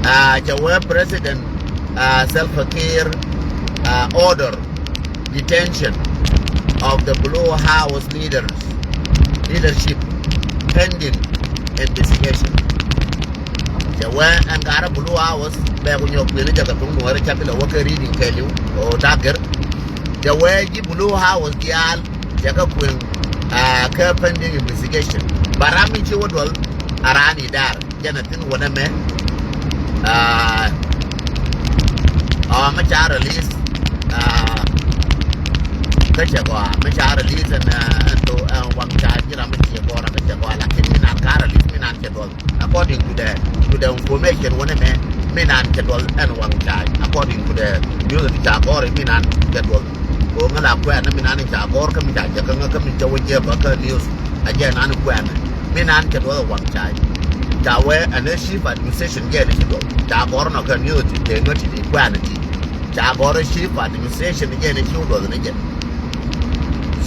Aa, cɛ wee president, aa, Salva Kiir, aa, order detention of the Blue House leaders, leadership pending investigation. Cɛ wee ɛn garɛ Blue House bɛ ku nyɔk kui̱n jɛ kɛ thuŋ nuɔ̱ɔ̱rɛ ca bi lɛ wä kɛ reading kɛɛliw o da̱k gɛr. Cɛ wee ji̱ Blue House diaal cɛ kɛ kueŋ, aa, kɛ pending investigation. Ba ram mi ci wä duɔl a raan i̱ daar. Jɛn a thin wänɛ mɛ. Aa, aa, mi ca release. Aa, kä cɛ gɔaa mi ca release ɛn, aa, ɛn tho, ɛn Waŋ Ca̱a̱ny ji̱ ram mi ciɛ gɔaa kä cɛ gɔaa lakin mi nan ka release mi nan cɛ duɔth. According to the, to the information wänɛ mɛ mi nan cɛ duɔth ɛn Waŋ Ca̱a̱ny. According to the news ti ca gɔr mi nan cɛ duɔth. Ko ŋä la kuɛn mi nan ca gɔr kä mi ca jɛ kä ŋä kä mi cɛ wä jɛ bä kä news. A jɛ nan kuɛn mi nan cɛ duɔth Waŋ Ca̱a̱ny. Ca wee ɛn ɛ chief administration jɛ ni ci duɔth. Ca gɔr nɔ kɛ ni ɔ ti tëë ŋä ti ti kuɛn ti. Ca gɔr ɛ chief administration jɛ ni ci duɔth ni jɛ.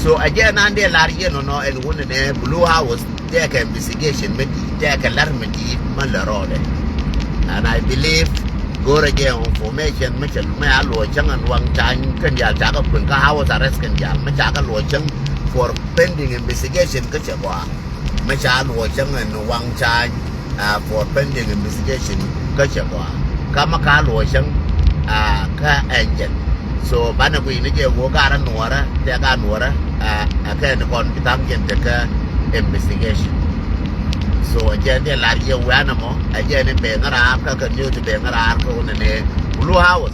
So ɛ jɛ nan dee lar yɛ nɔnɔ ɛn wun ni nɛ Blue House tɛkɛ investigation mi di̱i̱t, tɛkɛ lar mi di̱i̱t mi lɛ rɔɔdɛ. And I believe go̱rɛ jɛ information mi cɛ mi a luɔ cäŋ ɛn waŋ cany kɛn diaal ca kɛ kueŋ kä house arrest kɛn diaal mi ca kɛ luɔ cäŋ for pending investigation kä cɛ gɔaa. Mi ca luɔ cäŋ ɛn waŋ cany, ah, for pending investigation kä cɛ gɔaa. Kä mi ka luɔ cäŋ, ah, kä ɛn jɛn. So banɛ guic ni jɛ woo garɛ nuɔrɛ tɛk a nuɔrɛ, ah, ɛ kɛn kɔn bi thaŋ jɛn tekä investigation. So ɛ jɛ ni lar yɛ wɛn ɛmɔ ɛ jɛ ni ben raar kä kɛ news ben raar kä wunɛ ni Blue House.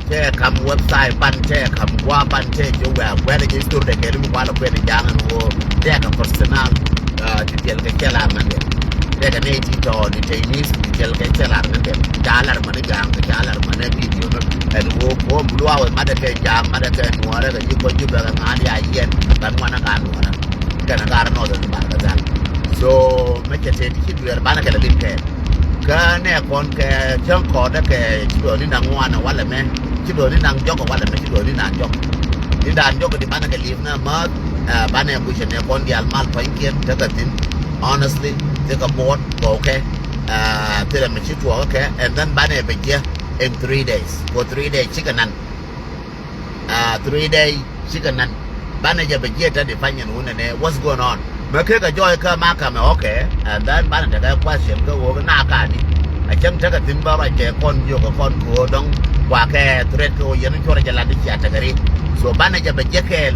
Cɛ kam website ban cɛ kam gua ban cɛ jɛ wɛ wɛ ni jɛ story de kɛ ni mi wala kuɛ ni jaŋ ni woo tɛk a personal, ah, ti tiɛl kɛ cɛ lar ni dɛ. Tɛk a ni ti tɔ ni tɛ ni ti tiɛl kɛ cɛ lar ni dɛ. Ca lar ma ni jaŋ kɛ ca lar ma ni video ni. Ɛn woo ko Blue House ma de kɛ jaŋ ma de kɛ nuɔrɛ kɛ ji̱ kɔ ji̱ bɛ kɛ ŋa̱n ya yɛn kɛ nuɔrɛ kɛ nuɔrɛ. Kɛn a gar nɔth in bar kɛ dhal. So mɛ cɛ tëë ti ci dueer banɛ kɛ lɛ lim kɛɛl. Kä nɛ kɔn kɛ cäŋ kɔɔdɛ kɛ ci duɔth ni naŋ ŋuan walɛ mɛ ci duɔth ni naŋ jɔk walɛ mɛ ci duɔth ni naŋ jɔk. Ni da̱a̱n jɔk di banɛ kɛ lim na mäth, eh, banɛ guic nɛ kɔn diaal mal pua̱nykiɛn tekɛ thi̱n. Honestly, tekɛ buɔt gɔwkɛ, eh, thilɛ mɛ ci tuɔɔkä kɛ and then banɛ bɛ jiɛ in three days. Ko three days cikɛ nan. Ah, three day cikɛ nan. Banɛ jɛ bɛ jiɛ tɛ di pany ɛn wunɛ nɛ what's going on. Mɛ kek a jɔɔy kä makamɛ, okay. And then banɛ tekɛ question kä wok na kani. A cäŋ tekɛ thi̱n bä ruac kɛ kɔn jiök kɛ kɔn ko̱o̱r dɔ̱ŋ kua kɛ threat kä wok yɛn cuɔrɛ jɛ lat di cia tekɛ ri. So banɛ jɛ bɛ jiɛ kɛɛl,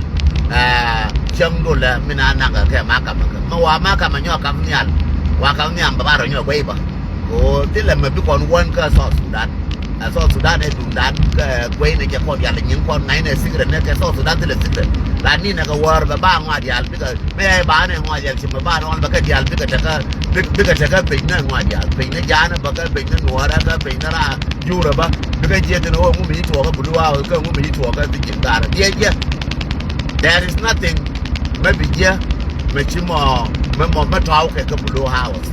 ah, cäŋ dolɛ mi na naŋ kɛ kɛ makamɛ kɛ. Mɛ wa makamɛ nyɔk kam nhial. Wa kam nhial bɛ ba rɔ nyɔk guey bä. Ko thilɛ mɛ bi kɔn wän kä South Sudan. Ɛ South Sudan ɛ duŋdan kɛ guey ni jɛ kɔn yal nyin kɔn ŋa̱cnɛ secret ni kɛ South Sudan thilɛ secret. La ni nɛ kɛ wäär bɛ ba ŋɔa diaal bikɛ mɛ ba ni ŋɔa diaal ci mɛ ba ni ŋɔa bɛ kɛ diaal bikɛ tekɛ bikɛ tekɛ piny ni ŋɔa diaal piny ni jaanɛ bɛ kɛ piny ni nuɔrɛ kɛ piny ni raa jurɛ bä bikɛ jiɛ thin wä ŋu mi tuɔɔkɛ Blue House kɛ ŋu mi tuɔɔkɛ thi ji̱n gaarɛ diɛ jiɛ. There is nothing. Mɛ bi jiɛ mɛ ci mɔ mɛ mɔ mɛ tɔw kɛ kä Blue House.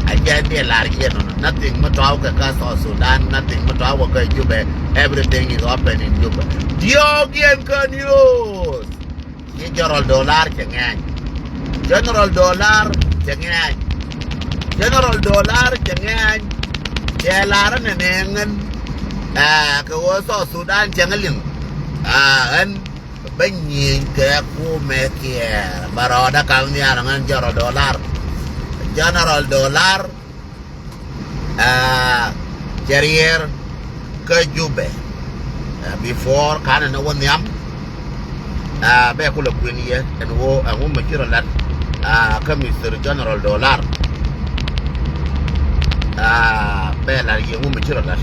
A jɛ diɛ lar jiɛ nɔnɔ. Nothing mɛ tɔw kɛ kä South Sudan, nothing mɛ tɔw kɛ kä Jubɛ. Everything is open in Jubɛ. Diɔk yɛn kä news. Ci General Dollar cɛ ŋɛny. General Dollar cɛ ŋɛny. General Dollar cɛ ŋɛny. Cɛ lar nɛ nɛ ŋɛn. Ɛ kɛ wä South Sudan cɛ ŋɛ liŋ. Ɛ ɛn Bä nyieny kɛ kumɛ kiɛ bä rɔɔdä kal nhial ŋän General Dollar. General Dollar, ah, cɛ riɛr kä Jubɛ. Ah, before kanɛ ni wä nhiam, ah, bɛ kulɛ kuën yɛ ɛn wä ɛŋu mi ci rɔ lat, ah, kä Mister General Dollar. Ah, bɛ lat yɛ ŋu mi ci rɔ lat.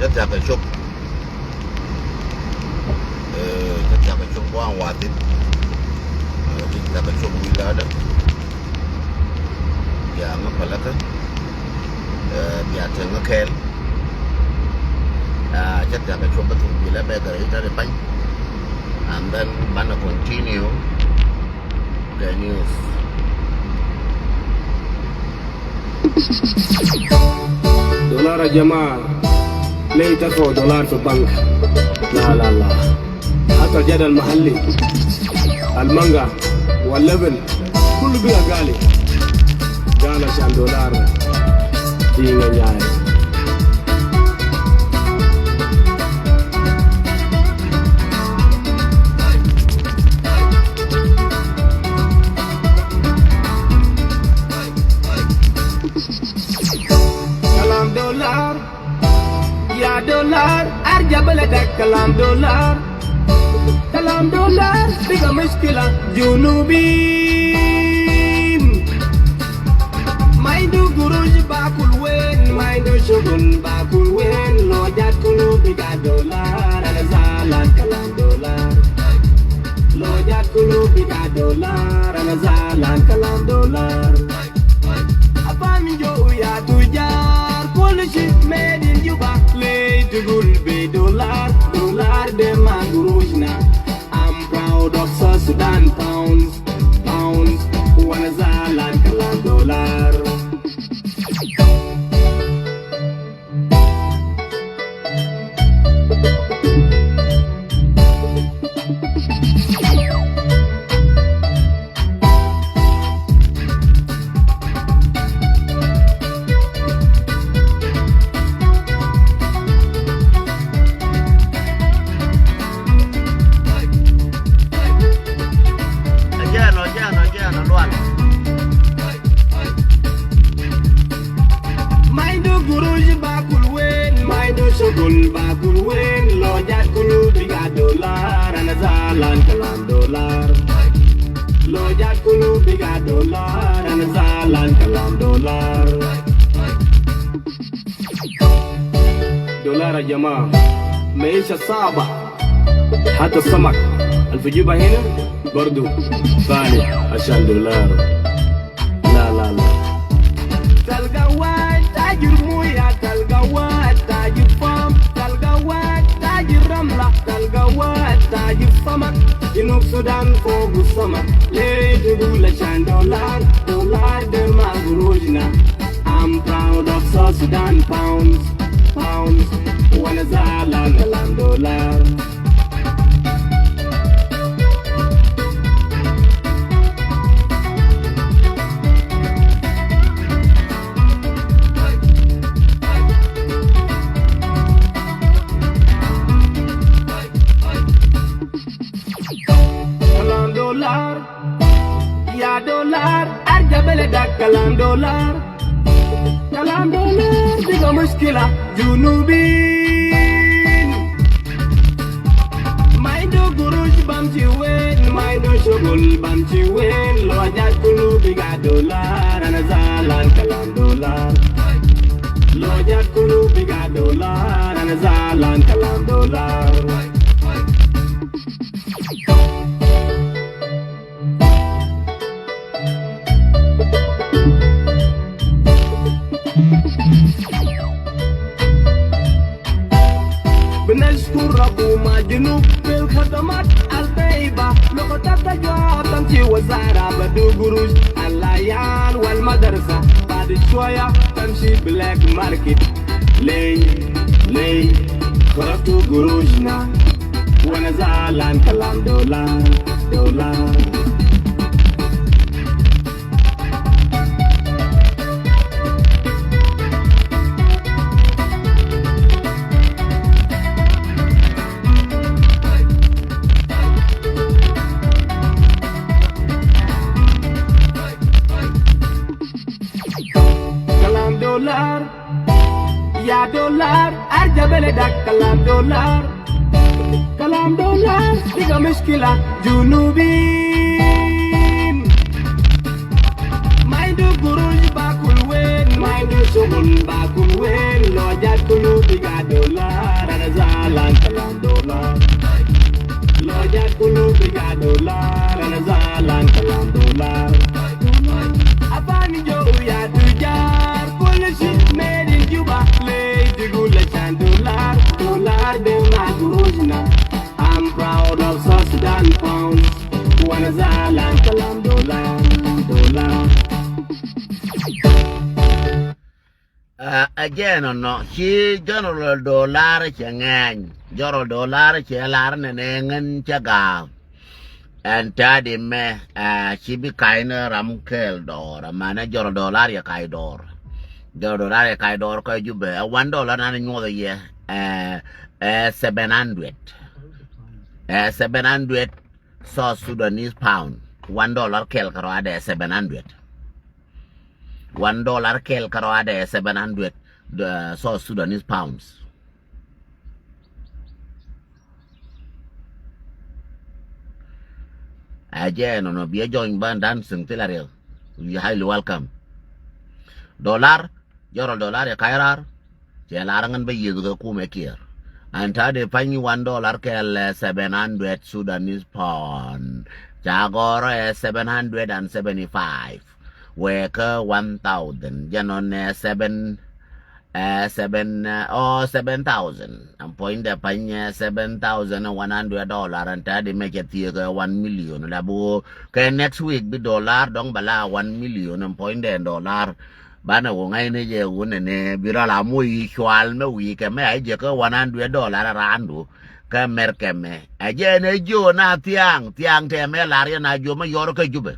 Cä thia̱k kɛ cop. Ee, cä thia̱k kɛ cop gua̱a̱ŋ wathin. Ee, cä thia̱k kɛ cop wi̱i̱ la̱a̱dä. Bia ŋä päläkä. Ee, bia tɛŋä kɛɛl. Aa, cä thia̱k kɛ cuɔp bä thuk bilɛ bɛ kɛ rɛy tɛ̈t i̱ pany. And then banɛ continue kɛ news. Dollar ya jamaa, ley tarfau dollar fi bank. La, la, la. Hata al jada al mahalli, al manga, wal laban, kulu biga gali. Gali ashan dollar. Dinga nyai. Kalam dollar. Ya dollar, arja baladak, kalam dollar. Kalam dollar, biga mushkila, junubin. Ma indu gurush bakul wen, ma indu shugul bakul wen, lo jat kulu biga dollar, ana zalan kalam dollar. Lo jat kulu biga dollar, ana zalan kalam dollar. Bakul wen lɔ jat kulu bika dollar, ana zalan kalam dollar. Lɔ jat kulu bika dollar, ana zalan kalam dollar. دولار يا جماعة، معيشة صعبة. حتى السمك اللي في جيبها هنا برضو غالي عشان دولار. لا، لا، لا. تلقى واحد تاجر موية، تلقى واحد تاجر فام، تلقى واحد تاجر رملة، تلقى واحد تاجر سمك. جنوب السودان فوق السمك. ليه تقول عشان دولار؟ دولار ده ما قروشنا. I'm proud of South Sudan pounds, pounds. وأنا زعلان كلام دولار. كلام دولار. يا دولار، أرجع بلدك، كلام دولار. كلام دولار بقى مشكلة. جنوبين ما عنده قروش، بمشي وين؟ ما عنده شغل، بمشي وين؟ لو جات كله بقى دولار، أنا زعلان كلام دولار. لو جات كله بقى دولار، أنا زعلان كلام دولار. بنشكر ربو ما جنوب في الخدمات الطيبة. لقطات أجواء تمشي وزارة بدو قروش. العيال والمدرسة بعد شوية تمشي بلاك ماركت. ليه؟ ليه؟ خرجتوا قروشنا. وأنا زعلان كلام دولار، دولار. كلام دولار. يا دولار، أرجع بلدك، كلام دولار. كلام دولار بقى مشكلة. جنوبين ما عنده قروش، باكل وين؟ ما عنده شغل، باكل وين؟ لو جات كله بقى دولار، أنا زعلان كلام دولار. لو جات كله بقى دولار، أنا زعلان كلام دولار. أفاني جو يا تجار، كل شيء made in Juba. ليه تقول عشان دولار؟ دولار ده ما قروشنا. I'm proud of South Sudan pounds. وأنا زعلان كلام دولار، دولار. Ɛ jɛn ɔnɔ ci General Dollar cɛ ŋɛny. General Dollar cɛ lar nɛnɛ ŋän cɛ ga̱a̱. Ɛn ta̱a̱ di mɛ, ɛ, ci bi ka̱ny ni ram kɛɛl dɔɔr. Amanɛ General Dollar yɛ ka̱ny dɔɔr. General Dollar yɛ ka̱ny dɔɔr kä Jubɛ. Ɛ one dollar nan nyuɔth yɛ, ɛ, ɛ seven hundred. Ɛ seven hundred South Sudanese pound. One dollar kɛl kärɔadɛ seven hundred. One dollar kɛl kärɔadɛ seven hundred, uh, South Sudanese pounds. Ɛ jɛn ɔnɔ biɛ jɔny ban dancing thilɛ riɛl. You highly welcome. Dollar, General Dollar yɛ ka̱ny raar. Cɛ lar ŋän bä yiëth kɛ kumɛ Kiir. Ɛn ta̱a̱ di pa̱ny one dollar kɛl, ɛ, seven hundred Sudanese pound. Ca gɔ̱rä, ɛ, seven hundred and seventy-five. Wee kä one thousand. Jɛn ɔn, ɛ, seven, ɛ, seven, ɛ, ɔ, seven thousand. Ɛn puɔ̱nydɛ pa̱ny, ɛ, seven thousand one hundred dollar. Ɛn ta̱a̱ di mɛ cɛ thieek, ɛ, one million. La bi wä kɛ next week bi dollar dɔ̱ŋ bɛ la one million. Ɛn puɔ̱nydɛ dollar. Banɛ wä ŋa̱cni jɛ wä nɛnɛ bi rɔl a moc i̱ cual mɛ wi̱i̱ kɛ mɛ a jɛ kä one hundred dollar a raandu kä Mɛrkɛ mɛ. Ɛ jɛ ɛn ɛ jiö na thiaŋ, thiaŋ tɛmɛ lar yɛn a jiö mɛ yɔr kä Jubɛ.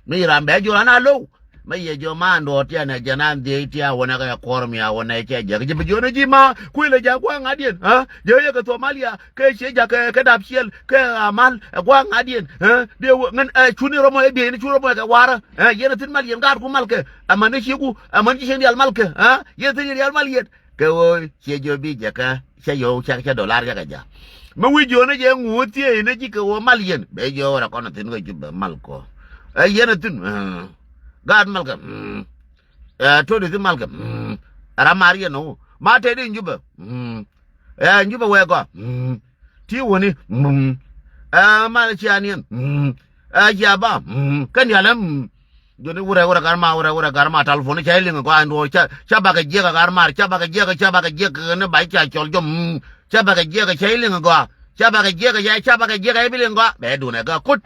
Mi ram bɛ jiö an a low. Mɛ yɛ jiö man dɔɔr tian ɛ jɛ nan dhiec tia wä nɛ kɛ kuɔr mi a wä nɛ cɛ jɛ kɛ jɛ bi jiö nɛ ji̱ ma kuilɛ jɛ kuaŋ a diɛn, ha? Jɛ yɛ kɛ Somalia. Kɛ ciɛ jakä kɛ dap ciɛl kɛ amal ɛ gua̱a̱k ŋa̱diɛn, ɛ, dee wä ŋän, ɛ, cuni rɔmɔ ɛ bieyni cu rɔmɔ ɛ kɛ warä, ɛ, yɛn ɛ thi̱n mal yɛn gaatku mal kɛ, amäni ciku, amäni ci cieŋ diaal mal kɛ, ɛ, yɛn ɛ thi̱n diaal mal yɛn. Kɛ ɣöö ciɛ jiɔ bi jɛ kɛ cɛ yio̱w cɛ, cɛ dollar cɛ kɛ ja̱. Mi wi̱c jiɔni jɛ ŋuuth thiee inɛ ji̱ kɛ ɣöö mal yɛn bɛ jiɔ wä rɛ kɔn a thi̱n kɛ Jubɛ mal kɔ. Ɛ yɛn a thi̱n. Gaat mal kɛ. Ɛ tuɔt i̱ thi̱n mal kɛ. Ɛ ram mar yɛn ɔ ma tɛt in Jubɛ. Ɛ Jubɛ wee gɔaa. Ti wäni. Ɛ mal cia niɛn. Ɛ cia ba. Kä nialɛ. Joni wurɛ wurɛ gar ma wurɛ wurɛ gar ma talfon ca iliŋ gɔaa in duɔ ca ca bakɛ jiɛk a gar mar ca bakɛ jiɛk ca bakɛ jiɛk ni ba ca cɔl jɔm. Ca bakɛ jiɛk ca iliŋ gɔaa ca bakɛ jiɛk ca ca bakɛ jiɛk a ibiliŋ gɔaa bɛ dunɛ ga kut.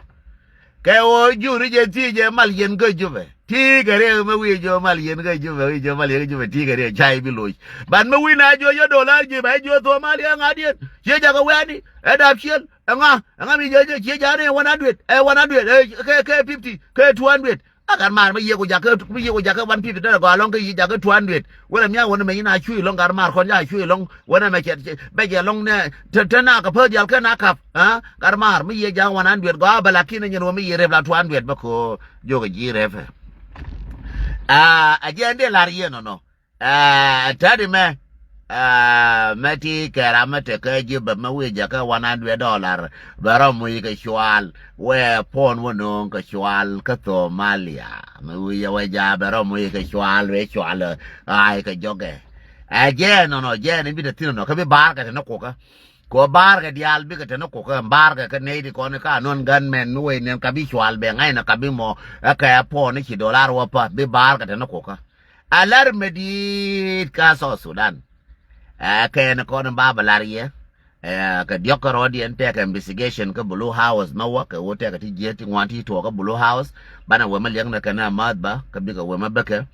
Kɛ ɣöö juri jɛ thiec jɛ mal yɛn kä Jubɛ ti kɛ riɛk mɛ wi̱i̱ jɔ mal yɛn kä Jubɛ wi̱i̱ jɔ mal yɛn kä Jubɛ ti kɛ riɛk ca ibi loc. Ban mɛ wi̱i̱ na jɔ yɛ dollar ji̱ ba jɔ thomaliɛ ŋa̱diɛn ciɛ jakä wɛɛni ɛ dap ciɛl. Ɛŋa ɛŋa mi jɛ jɛ ciɛ ja̱a̱n ɛ one hundred ɛ one hundred ɛ kɛ kɛ fifty kɛ two hundred. A gat maar mi yiëk ku jakä mi yiëk ku jakä one fifty dee gɔaa lɔŋ kä yi jakä two hundred. Wälɛ mia̱a̱ wänä mɛ yin a cuy lɔŋ gat maar kɔn ja cuy lɔŋ wänä mɛ cɛ bɛ jɛ lɔŋ nɛ te te na kɛ pä dial kɛ na kap. Gat maar mi yiëk jakä one hundred gɔaa bɛ lakin ɛ nyɛn wä mi yiëk rep la two hundred bä ko. Jok ɛ ji̱ rep ɛ. A jiɛn dee lar yiëë nɔnɔ. Aa, tɛ̈t imɛ. Aa, mɛ ti kɛra mɛ tekä Jubɛ mɛ wi̱i̱ jɛ kä one hundred dollar. Bɛ rɔ muc kɛ cual wee pon wä no̱o̱ŋ kɛ cual kä Thomalia. Mɛ wi̱i̱ jɛ wee ja bɛ rɔ muc kɛ cual wee cual. Ay kɛ jɔkɛ. Ɛ jɛ nɔnɔ jɛ ni bi te thi̱n nɔ kä bi ba̱a̱r kɛ te ni kukä. Kɛ ɣöö ba̱a̱r kɛ diaal bikɛ te ni kukä ba̱a̱r kɛ kä nɛy ti kɔn ka nɔn gunmen mi wee nɛn ka bi cual bɛ ŋa̱cnɛ ka bi mɔ. Ɛ kɛ pon ni ci dollar wä pa bi ba̱a̱r kɛ te ni kukä. A lar mɛ di̱i̱t ka South Sudan. Ɛ kɛn kɔn ba bɛ lar yɛ. Ɛ kɛ diɔ̱k kɛ rɔɔdiɛn tɛkɛ investigation kä Blue House mɛ wä kɛ wä tɛkɛ ti jiɛ ti ŋuan ti tuɔɔk kä Blue House. Banɛ wä mɛ liɛŋ nɛ kɛn a math ba kä bikɛ wä mɛ bäkɛ.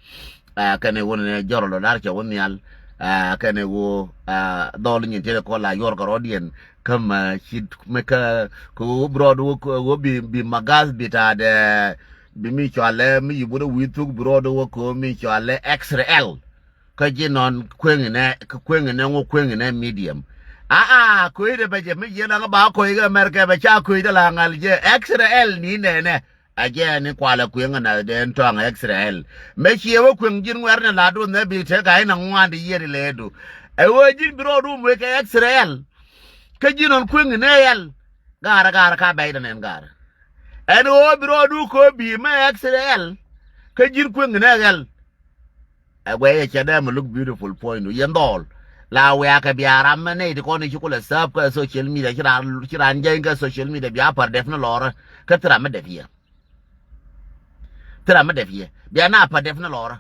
Ɛ kɛn wä nɛ jɔrɔ lɔ lar cɛ wä nhial. Ɛ kɛn wä ɛ dhɔl nyin tɛkɛ kɔ la yuɔr kɛ rɔɔdiɛn kä mɛ ci mɛ kä kɛ wä brɔɔd wä bi bi magas bi ta̱a̱dɛ. Bi mi cualɛ mi yupä dee wi̱i̱ thuk bi rɔɔdɛ wä köö mi cualɛ X R L. Kä ji̱ nɔn kueŋinɛ kä kueŋinɛ ŋu kueŋinɛ medium. Aa ko̱ydɛ bɛ jɛ mi jiɛ laŋ ba ko̱y kä America bɛ ca ko̱ydɛ la ŋal jɛ X R L ni nɛnɛ. A jɛ ni kualɛ kueŋ na den tɔŋ X R L. Mɛ ciɛ wä kueŋ ji̱n ŋuɛr ni la duɔth nɛ bi te ga̱y na ŋuan di yiet ilɛ du. Ɛ wä ji̱n bi rɔɔdu muec kɛ X R L. Kä ji̱ nɔn kueŋinɛ L. Gaarä gaarä ka bɛy dɛ nɛn gaarä. Ɛn ɣöö bi rɔɔdu köö bi̱i̱ mɛ X R L. Kä ji̱n kueŋ ni X R L. Ɛ guɛy ɛ cɛ dee mɛ look beautiful point yɛn dhɔl. La wiakɛ bia ram mɛ nɛy ti kɔn i̱ ci kulɛ sääp kä social media ci raan ci raan jɛny kä social media bia pär dɛp ni lɔrä. Kä thil ram mi dɛp yɛ. Thil ram mi dɛp yɛ bia na pär dɛp ni lɔrä.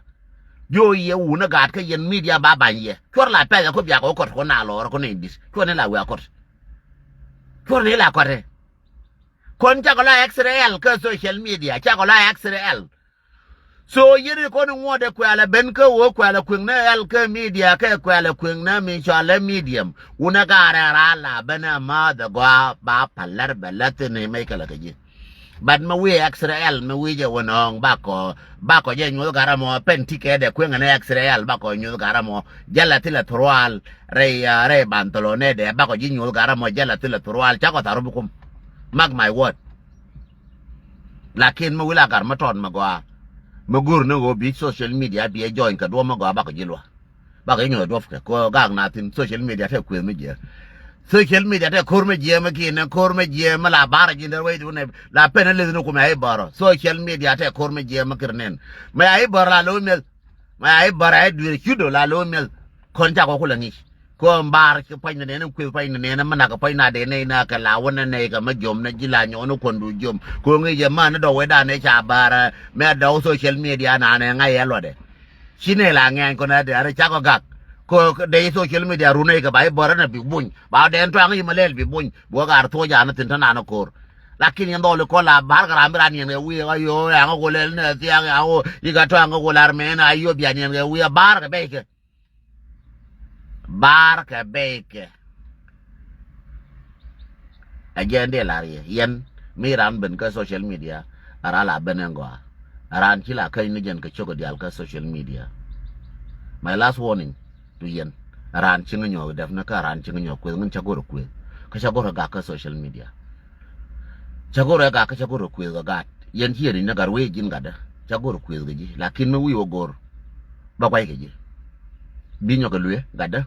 Jiö yɛ wun ɛ gaat kä yɛn media ba bany yɛ cuɔr la pɛth ɛ kä bia kɛ wä kɔt kɔn na lɔrä kɔn nɛy di̱t cuɔr ni la wiak kɔt. Cuɔr ni la kɔt ɛ. Kɔn cakɔ la X R L kä social media cakɔ la X R L. So yɛn i̱ kɔn i̱ ŋuɔ̱t ɛ kuɛ̈lɛ ben kä ɣöö kuɛ̈lɛ kueŋ ni L kä media kɛ kuɛ̈lɛ kueŋ ni mi cɔalɛ medium. Wun ɛ gaarɛ raa la ben ɛ määth ɛ gɔaa ba pal lär bɛ lät thi̱n i̱ mec kɛ lɛ kɛ ji̱. But mi wi̱i̱ X R L mi wi̱i̱ jɛ wä nɔ̱ɔ̱ŋ bakɔ bakɔ jɛ nyuɔ̱th ga̱r ɛmɔ pɛn ti kɛ dɛ kueŋ ni X R L bakɔ nyuɔ̱th ga̱r ɛmɔ. Jɛ lɛ thilɛ thurwal rɛy rɛy banthɔlɔnɛ dɛ bakɔ ji̱ nyuɔ̱th ga̱r ɛmɔ jɛ lɛ thilɛ thurwal cakɔ tharu bi kum. Mark my word. Lakin mi wil a gar mi tɔt mi gɔaa mi go̱r ni ɣöö bi social media bi ɛ join kɛ duɔ̱p mi gɔaa bakɔ ji̱ lua̱k. Bakɔ ji̱ nyuɔth duɔ̱p kɛ kɛ gak na thin social media te kuëth mi jiɛ. Social media te ko̱r mi jiɛ mi kiɛ ni ko̱r mi jiɛ mi la bar ji̱ ni ruec wunɛ la pen ni lith ni kum ya i̱ bärɔ social media te ko̱r mi jiɛ mi kir nin. Mi ya i̱ bärɔ la lo̱ mi̱eth. Ma ya i̱ bär a i̱ duëër cudo la lo̱o̱ mi̱eth. Kɔn cakɔ kulɛ ŋi̱c kɛ ɣöö mbaar ci pua̱ny ni nɛn in kuëth pua̱ny ni nɛn in mi nak kɛ pua̱ny na dee nɛy na kɛ la wä nɛ nɛy kɛ mi jiom ni ji̱ la nyɔk ni kuɔn du jiom kɛ ɣöö ŋi̱c yɛ män ni dɔw wecdan ëë ca bär. Mɛ dɔw social media nanɛ ŋa̱c yɛ luɔtdɛ. Ci nɛy la ŋɛ̈ny kɔn ɛ dee a ri cakɔ gak kɛ ɣöö dee social media run nɛy kɛ ba i̱ bär ɛn ɛ bi buny ba dee ɛn tɔaŋ i̱ mɛ lɛl bi buny. Bi wä gaar thuɔ̱c an thi̱n te nan ko̱r. Lakin yɛn dhɔl ikɔn la ba̱r kɛ ram bi ran yɛn kɛ wi̱i̱ ɣä yo̱o̱ ɛŋä ɣöl ɛl nɛ thiaŋ ɛŋä ɣöl ikɛ tɔ̱ ɛŋä ɣöl ar mɛn a yio̱ bian yɛn kɛ wi̱i̱ ɛ ba̱r kɛ bɛc kɛ. Ba̱r kɛ bɛc kɛ. Ɛ jɛ ɛn dee lar yɛ yɛn mi ran ben kä social media. Ɛ ran la ben ɛn gɔaa. Ɛ ran ci la käny ni jɛn kɛ cok diaal kä social media. My last warning. Tu yɛn raan cieŋ nyɔk dɛpnä kä raan cieŋ nyɔk kueth ŋän cä go̱r kueth kä cä go̱r gak kä social media. Cä go̱r gak kä cä go̱r kueth kɛ gat yɛn ci yɛn i̱ nä gat wee ji̱n gatdä cä go̱r kueth kɛ ji̱ lakin mi wi̱i̱ wä go̱r bä guay kɛ ji̱. Bi nyɔk kɛ luee gatdä.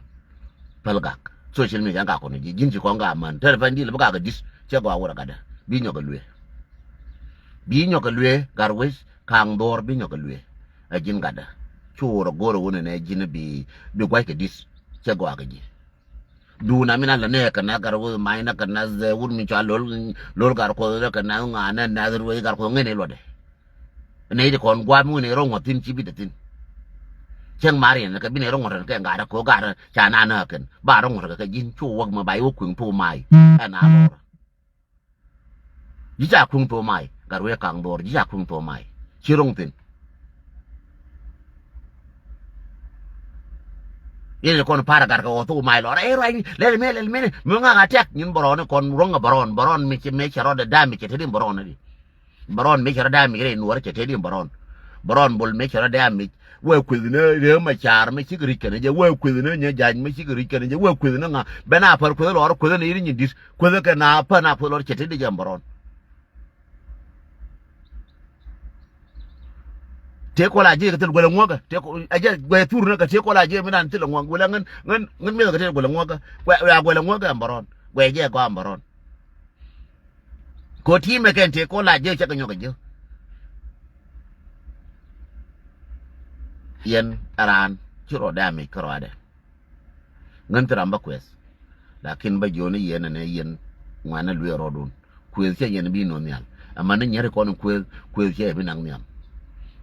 Päl gak. Social media gak kɔn ji̱ ji̱n ci kɔn gak män. Tɛr pɛn dil bi gak kɛ di̱t. Cɛ gɔaa wurɛ gatdä. Bi nyɔk kɛ luee. Bi nyɔk kɛ luee gat wec kaŋ dhɔr bi nyɔk kɛ luee. Ɛ ji̱n gatdä. Cu wurɛ go̱rɛ wunɛ nɛ ji̱n bi, bi gua̱c kɛ di̱t. Cɛ gɔaa kɛ ji̱. Duun a min a lɛ nɛ kɛ nath gat wec mac nɛ kɛ nath, eh, wut mi cua lo̱l, lo̱l gat kuɔth nɛ kɛ nath ŋa̱ nɛ nath ruec gat kuɔth ŋɛn i̱ luɔtdɛ. Nɛy ti kɔn gua̱a̱p mi wun ɛ rɔ ŋuɔ̱t thi̱n ci bi te thi̱n. Cäŋ mar yɛn kɛ bi nɛy rɔ ŋuɔ̱t kɛ gat kɛ ɣöö gat ca na nääk kɛn ba rɔ ŋuɔ̱t kɛ kɛ ji̱n cu wäk mi ba i̱ wä kueŋ thok may. Ɛn a lɔr ji̱ ca kueŋ thok may gat wee kaŋ dhɔr ji̱ ca kueŋ thok may. Ci ro̱ŋ thi̱n. Yɛn kɔn par gat kɛ ɣɔw thok may lɔr ɛ ruacni lɛl mëë lɛl mëë ni mi ŋa̱k a tɛk nyin bärɔni kɔn ruɔ̱ŋ ɛ bärɔn bärɔn mi ci mëë cɛ rɔɔdɛ dam mi cɛ te di bärɔn ɛ di. Bärɔn mëë cɛ rɔ dam mi rɛy nuɔrä cɛ te di bärɔn. Bärɔn bol mëë cɛ rɔ dam mi wee kueth ni ree ma car mi cik ric kɛn jɛ wee kueth ni nyɛ ja̱ny mi cik ric kɛn jɛ wee kueth ni ŋa ben a pär kueth lɔr kueth ni iri nyin di̱t kueth kɛ na pär na kueth lɔr cɛ te di jɛ bärɔn. Tëë kɔl a jiɛ kɛ thil guɛl ŋuɔ̱kä tëë kɔl a jiɛ guɛ thur ni kɛ tëë kɔl a jiɛ mi dan thil ŋuɔ̱k guɛl ŋän ŋän ŋän miɛth kɛ tëë guɛl ŋuɔ̱kä guɛ a guɛl ŋuɔ̱kä ɛn bärɔn guɛ jɛ gɔaa ɛn bärɔn. Kɛ ɣöö ti̱i̱ mɛ kɛn tëë kɔl a jiɛ cɛ kɛ nyɔk kɛ jiɛ. Yɛn ɛ raan ci rɔ dam mic kärɔadɛ. Ŋän thi ram bä kuɛth. Lakin bä jiɔni yɛn ɛnɛ yɛn ŋuanɛ luee rɔɔdun. Kuëth cɛ yɛn bi nɔ nhial. Ɛmɛ ni nyɛri kɔn in kuëth kuëth cɛ bi naŋ nhial.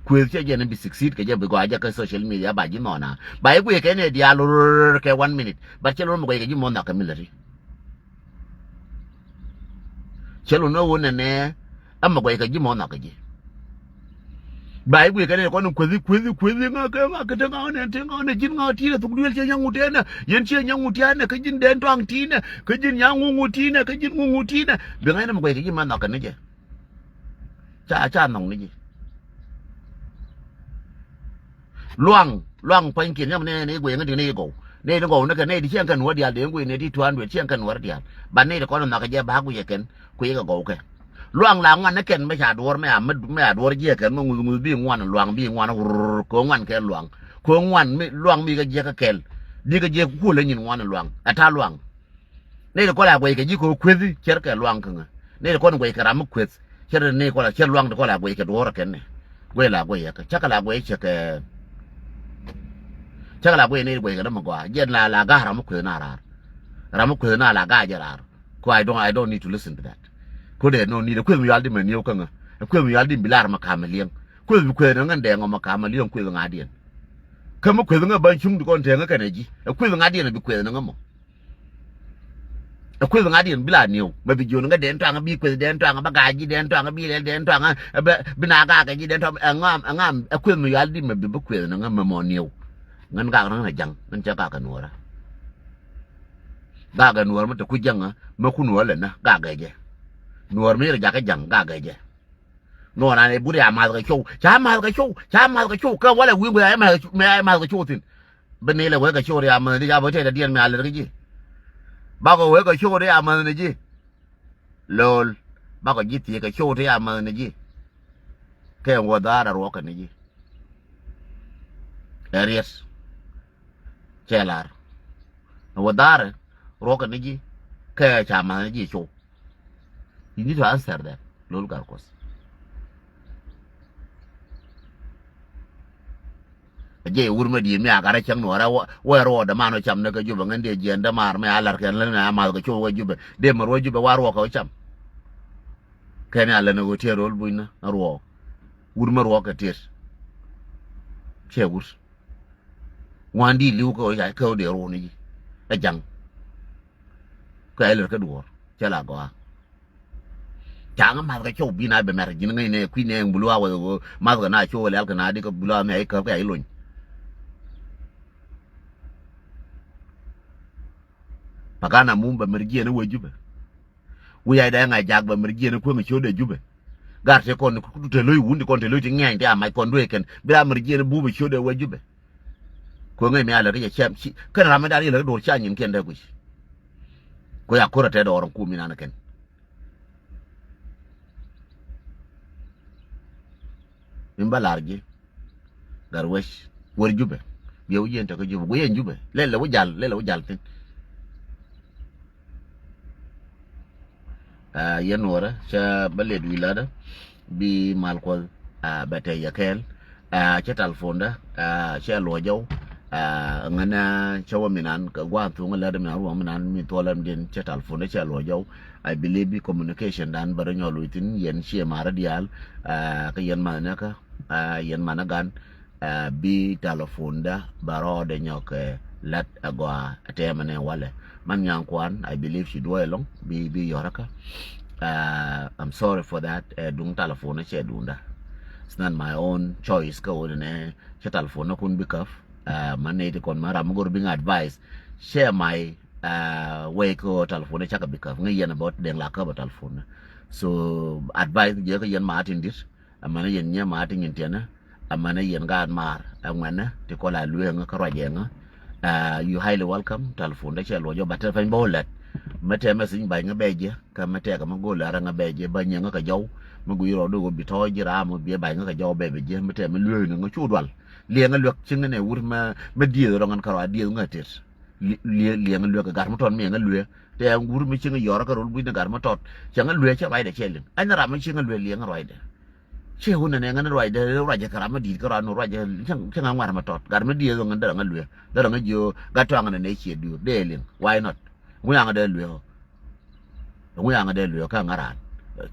Kuëth cɛ yɛn bi succeed kɛ jɛ bi gɔaa jɛ kɛ social media ba ji̱ nhɔna ba i̱ guiɛ kɛ ni diaal ror kɛ one minute. But cɛ lor mi guiɛ kɛ ji̱ mɔ nhɔk kɛ mi lɛ ti. Cɛ lor ni wun ɛnɛ. Ɛmɛ guɛc kɛ ji̱ mɔ nhɔk kɛ ji̱. Ba i̱ guic kɛ nɛy kɔn in kuethi kuethi kuethi ŋa kɛ ŋa kɛ te ŋa ɣän ɛn te ŋa ɣän ɛ ji̱n ŋa ti̱i̱nɛ thuk duëël ciɛ nyaŋ ŋut ti̱i̱nɛ yɛn ciɛ nyaŋ ŋut ti̱i̱nɛ kä ji̱n dɛn tɔaŋ ti̱i̱nɛ kä ji̱n nyaŋ ŋu ŋut ti̱i̱nɛ kä ji̱n ŋu ŋut ti̱i̱nɛ. Bi ŋa̱cnɛ mi guɛc kɛ ji̱ mɛ nhɔk kɛ ni jɛ. Ca ca nhɔk ni jɛ. Luaŋ luaŋ pua̱nykiɛn yam nɛ ni guic ŋä di̱k ni gɔw ni ni gɔw ni kɛ nɛy ti ciɛŋ kɛn wä diaal dee guic nɛy ti two hundred ciɛŋ kɛn wä diaal. Ba nɛy ti kɔn in nhɔk kɛ jɛ ba guic kɛ kɛn kui̱ kɛ gɔw kɛ. Luaŋ la ŋuan ni kɛn mi ca duɔ̱ɔ̱r mi a mi mi a duɔ̱ɔ̱r jiɛk kɛn mi ŋuth ŋuth bi ŋuan luaŋ bi ŋuan wurr kɛ ŋuan kɛ luaŋ kɛ ŋuan mi luaŋ mi kɛ jiɛk kɛ kɛl. Di kɛ jiɛk kuolɛ nyin ŋuan luaŋ ɛ ta̱ luaŋ. Nɛy ti kɔn la guɛc kɛ ji̱ kɛ kuethi cɛr kɛ luaŋ kä ŋä. Nɛy ti kɔn guɛc kɛ ram mi kueth cɛr nɛy ti kɔn la cɛr luaŋ ti kɔn la guɛc kɛ duɔ̱ɔ̱r kɛn nɛ. Guɛc la guɛc yɛ kɛ cä kɛ la guɛc cɛ kɛ. Cä kɛ la guɛc nɛy ti guɛc kɛ dämɛ gɔaa jɛn la la ga̱a̱ ram mi kueth na raar. Ram mi kueth na la ga̱a̱ jɛ raar. Ku I don't, I don't need to listen to that. Ku dee no need ɛ kueth mi yual di mɛ nieu kä ŋä. Ɛ kueth mi yual di mi bi lar mɛ ka̱m ɛ liɛŋ. Kueth mi kueth ni ŋä dee ŋɔ mɛ ka̱m ɛ liɛŋ kueth ŋa̱diɛn. Kä mi kueth ŋä bäny cuŋ di kɔn tee ŋä kɛn ɛ ji̱ ɛ kueth ŋa̱diɛn ɛ bi kueth ni ŋä mɔ. Ɛ kueth ŋa̱diɛn bi la nieu mɛ bi jiön ŋä dee ni tɔaŋ ɛ bi kueth dee ni tɔaŋ ɛ bä ga̱a̱c ji̱ dee ni tɔaŋ ɛ bi lɛl dee ni tɔaŋ ɛ bɛ bi na ga̱a̱c ɛ ji̱ dee ni tɔaŋ ɛ ŋam ɛ ŋam ɛ kueth mi yual di mɛ bi bi kueth ni ŋä mɛ mɔ nieu. Ŋän gak ni ŋän ɛ ja̱ŋ ŋän cɛ gak kɛ nuɔrä. Gak ɛ nuɔrä mɛ te ku ja̱ŋä mɛ ku nuɔrä lɛ nä gak ɛ jɛ. Nuɔrä mi rɛ jakä ja̱ŋ gak ɛ jɛ. Nuɔɔn an ɛ but ya math kɛ show ca math kɛ show ca math kɛ show kä walɛ wi̱i̱ guic a math kɛ show thi̱n. Bi ni lɛ wek kɛ show ri a math ni ca bä tɛt a diɛn mi a lɛr kä ji̱. Bakɔ wek kɛ show ri a math ni ji̱. Lo̱l bakɔ ji̱ thiee kɛ show ri a math ni ji̱. Kɛ wä dhaar a ruɔk kɛ ni ji̱. Ɛ riɛt. Cɛ lar. Wä dhaar a ruɔk kɛ ni ji̱. Kɛ ca math ni ji̱ show. You need to answer that. Lol gar kos. Jɛ wur ma di mi agar cɛŋ nuɔrɛ wɛ ruɔ de man wä cam ne ke Jubɛ ŋän de jiɛn de mar mi alar kɛn lɛ mi amal ke cok wä Jubɛ de mar wä Jubɛ wa ruɔ kɛ wä cam. Kɛn ya lɛ ne wä tiɛ rol buny ne ruɔ. Wur ma ruɔ kɛ tiet. Cɛ wur. Ŋuan di liw kä ɣöö ca kä ɣöö dee run i̱ ɛ ja̱ŋ. Kä ɛ lät kä duɔ̱ɔ̱r cɛ la gɔaa. Ca̱ŋ math kɛ cɔw bi na bɛ mɛr ji̱n ŋäcnɛ kui̱ nɛ bulu a wä ɣöö math kɛ na cɔw lɛl kɛ na di kä bulu a mɛ i̱ käp kɛ i̱ lony. Pagan a mum bɛ mɛr jiɛn i̱ wä Jubɛ. Wi̱i̱ a idɛ ŋa̱c jak bɛ mɛr jiɛn i̱ kueŋ i̱ ciötdɛ Jubɛ. Gar te kɔn te lo̱c wun ti kɔn te lo̱c ti ŋiany ti a mac kɔn duee kɛn bi ram mɛr jiɛn i̱ bup i̱ ciötdɛ wä Jubɛ. Kueŋ i̱ mi a lät kä cɛ cɛm ci kɛn ram mi dan i̱ lät kä do̱r ca nyin kiɛn dee guic. Kuɛ a ko̱r a tɛt ɔɔr in kum inan kɛn. Min bä lar ji̱. Gat wec wär Jubɛ. Biɛ wä jiɛn tɛ kä Jubɛ, wä yɛn Jubɛ. Lɛl lɛ wä jal, lɛl lɛ wä jal thin. Aa, yɛn nuɔrä cɛ bä lɛt wi̱i̱ latdä bi mal kuɔth, aa, bɛ tɛy yɛ kɛɛl. Aa, cɛ talpondä, aa, cɛ luɔcɛ wä. Aa, ŋänä cɛ wä minan kɛ gua̱a̱n thuŋ latdä minan ruɔ̱ŋ minan mi thuɔlä midiɛn cɛ talpondä cɛ luɔcɛ wä. I believe bi communication dan bä rɔ nyɔl wi̱i̱ thin yɛn ciɛ marä diaal. Aa, kä yɛn manɛ kä, aa, yɛn manä gan. Aa, bi talpondä bä rɔɔdɛ nyɔk, ɛ, lat agɔaa tɛmɛ nɛ walɛ. Man nyaŋ kuan, I believe ci duɔy ɛlɔŋ, bi, bi yɔrä kä. Aa, I'm sorry for that, ɛ, duŋ talpondä cɛ duŋdä. It's not my own choice kä wä nɛ, cɛ talpondä kun bi käp. Aa, man nɛ ti kɔn ma ram mi go̱r bi ŋa advice. Cɛ my, aa, way kä talpondä cakɛ bi käp. Ŋä yɛn about deŋ la käp talpondä. So, advice jɛ kä yɛn ma tin dit. Amäni yɛn nyiee ma̱a̱ ti nyin tiɛnä. Amäni yɛn gaat maar ɛ ŋuɛnä ti kɔl a lueeŋä kä ruac ɛŋä. Aa, you highly welcome. Talpondä cɛ luɔc jɔw, but tɛ pɛny bä wä lɛt. Mä tɛmɛ thi̱ny ba̱ny ŋä bɛ jiɛ kä mä tɛkɛ mä go̱o̱l a rɛ ŋä bɛ jiɛ bä nyiɛ ŋä kɛ jɔw. Mä gui̱c rɔɔdu dee wä bi tɔ̱ɔ̱c ji̱ raam wä biɛ ba̱ny ŋä kɛ jɔw bɛ bɛ jiɛ mä tɛmɛ lueeŋä ŋä cu dual. Liɛŋä luɛk cieŋä nɛ wur mä, mä dieth rɔŋ ŋän kä rɔa dieth ŋä tet. Li-, liɛ-, liɛŋä lueek kɛ gat mi tɔt mi ɛŋä lueek. Tɛ wur mi cieŋä yɔrä kä rol bui̱n gat mi tɔt. Cieŋä lueek cɛ ruacdɛ cɛ liŋ. Ɛn ram mi cieŋä lueek liɛŋä ruacdɛ. Cɛ wun nɛ nɛ ŋän ruacdɛ ruacɛ kɛ ram mi di̱i̱t kä rɔa nu ruacɛ cieŋ, cieŋä ŋuar mi tɔt. Gat mi dieth ŋän dee ŋä lueek. Dee ŋä jiö gat tɔaŋ nɛ nɛ ciɛ duur. Dee liŋ. Why not? Ŋu yaŋä dee lueek ɔ. Ŋu yaŋä dee lueek kä ŋä raan.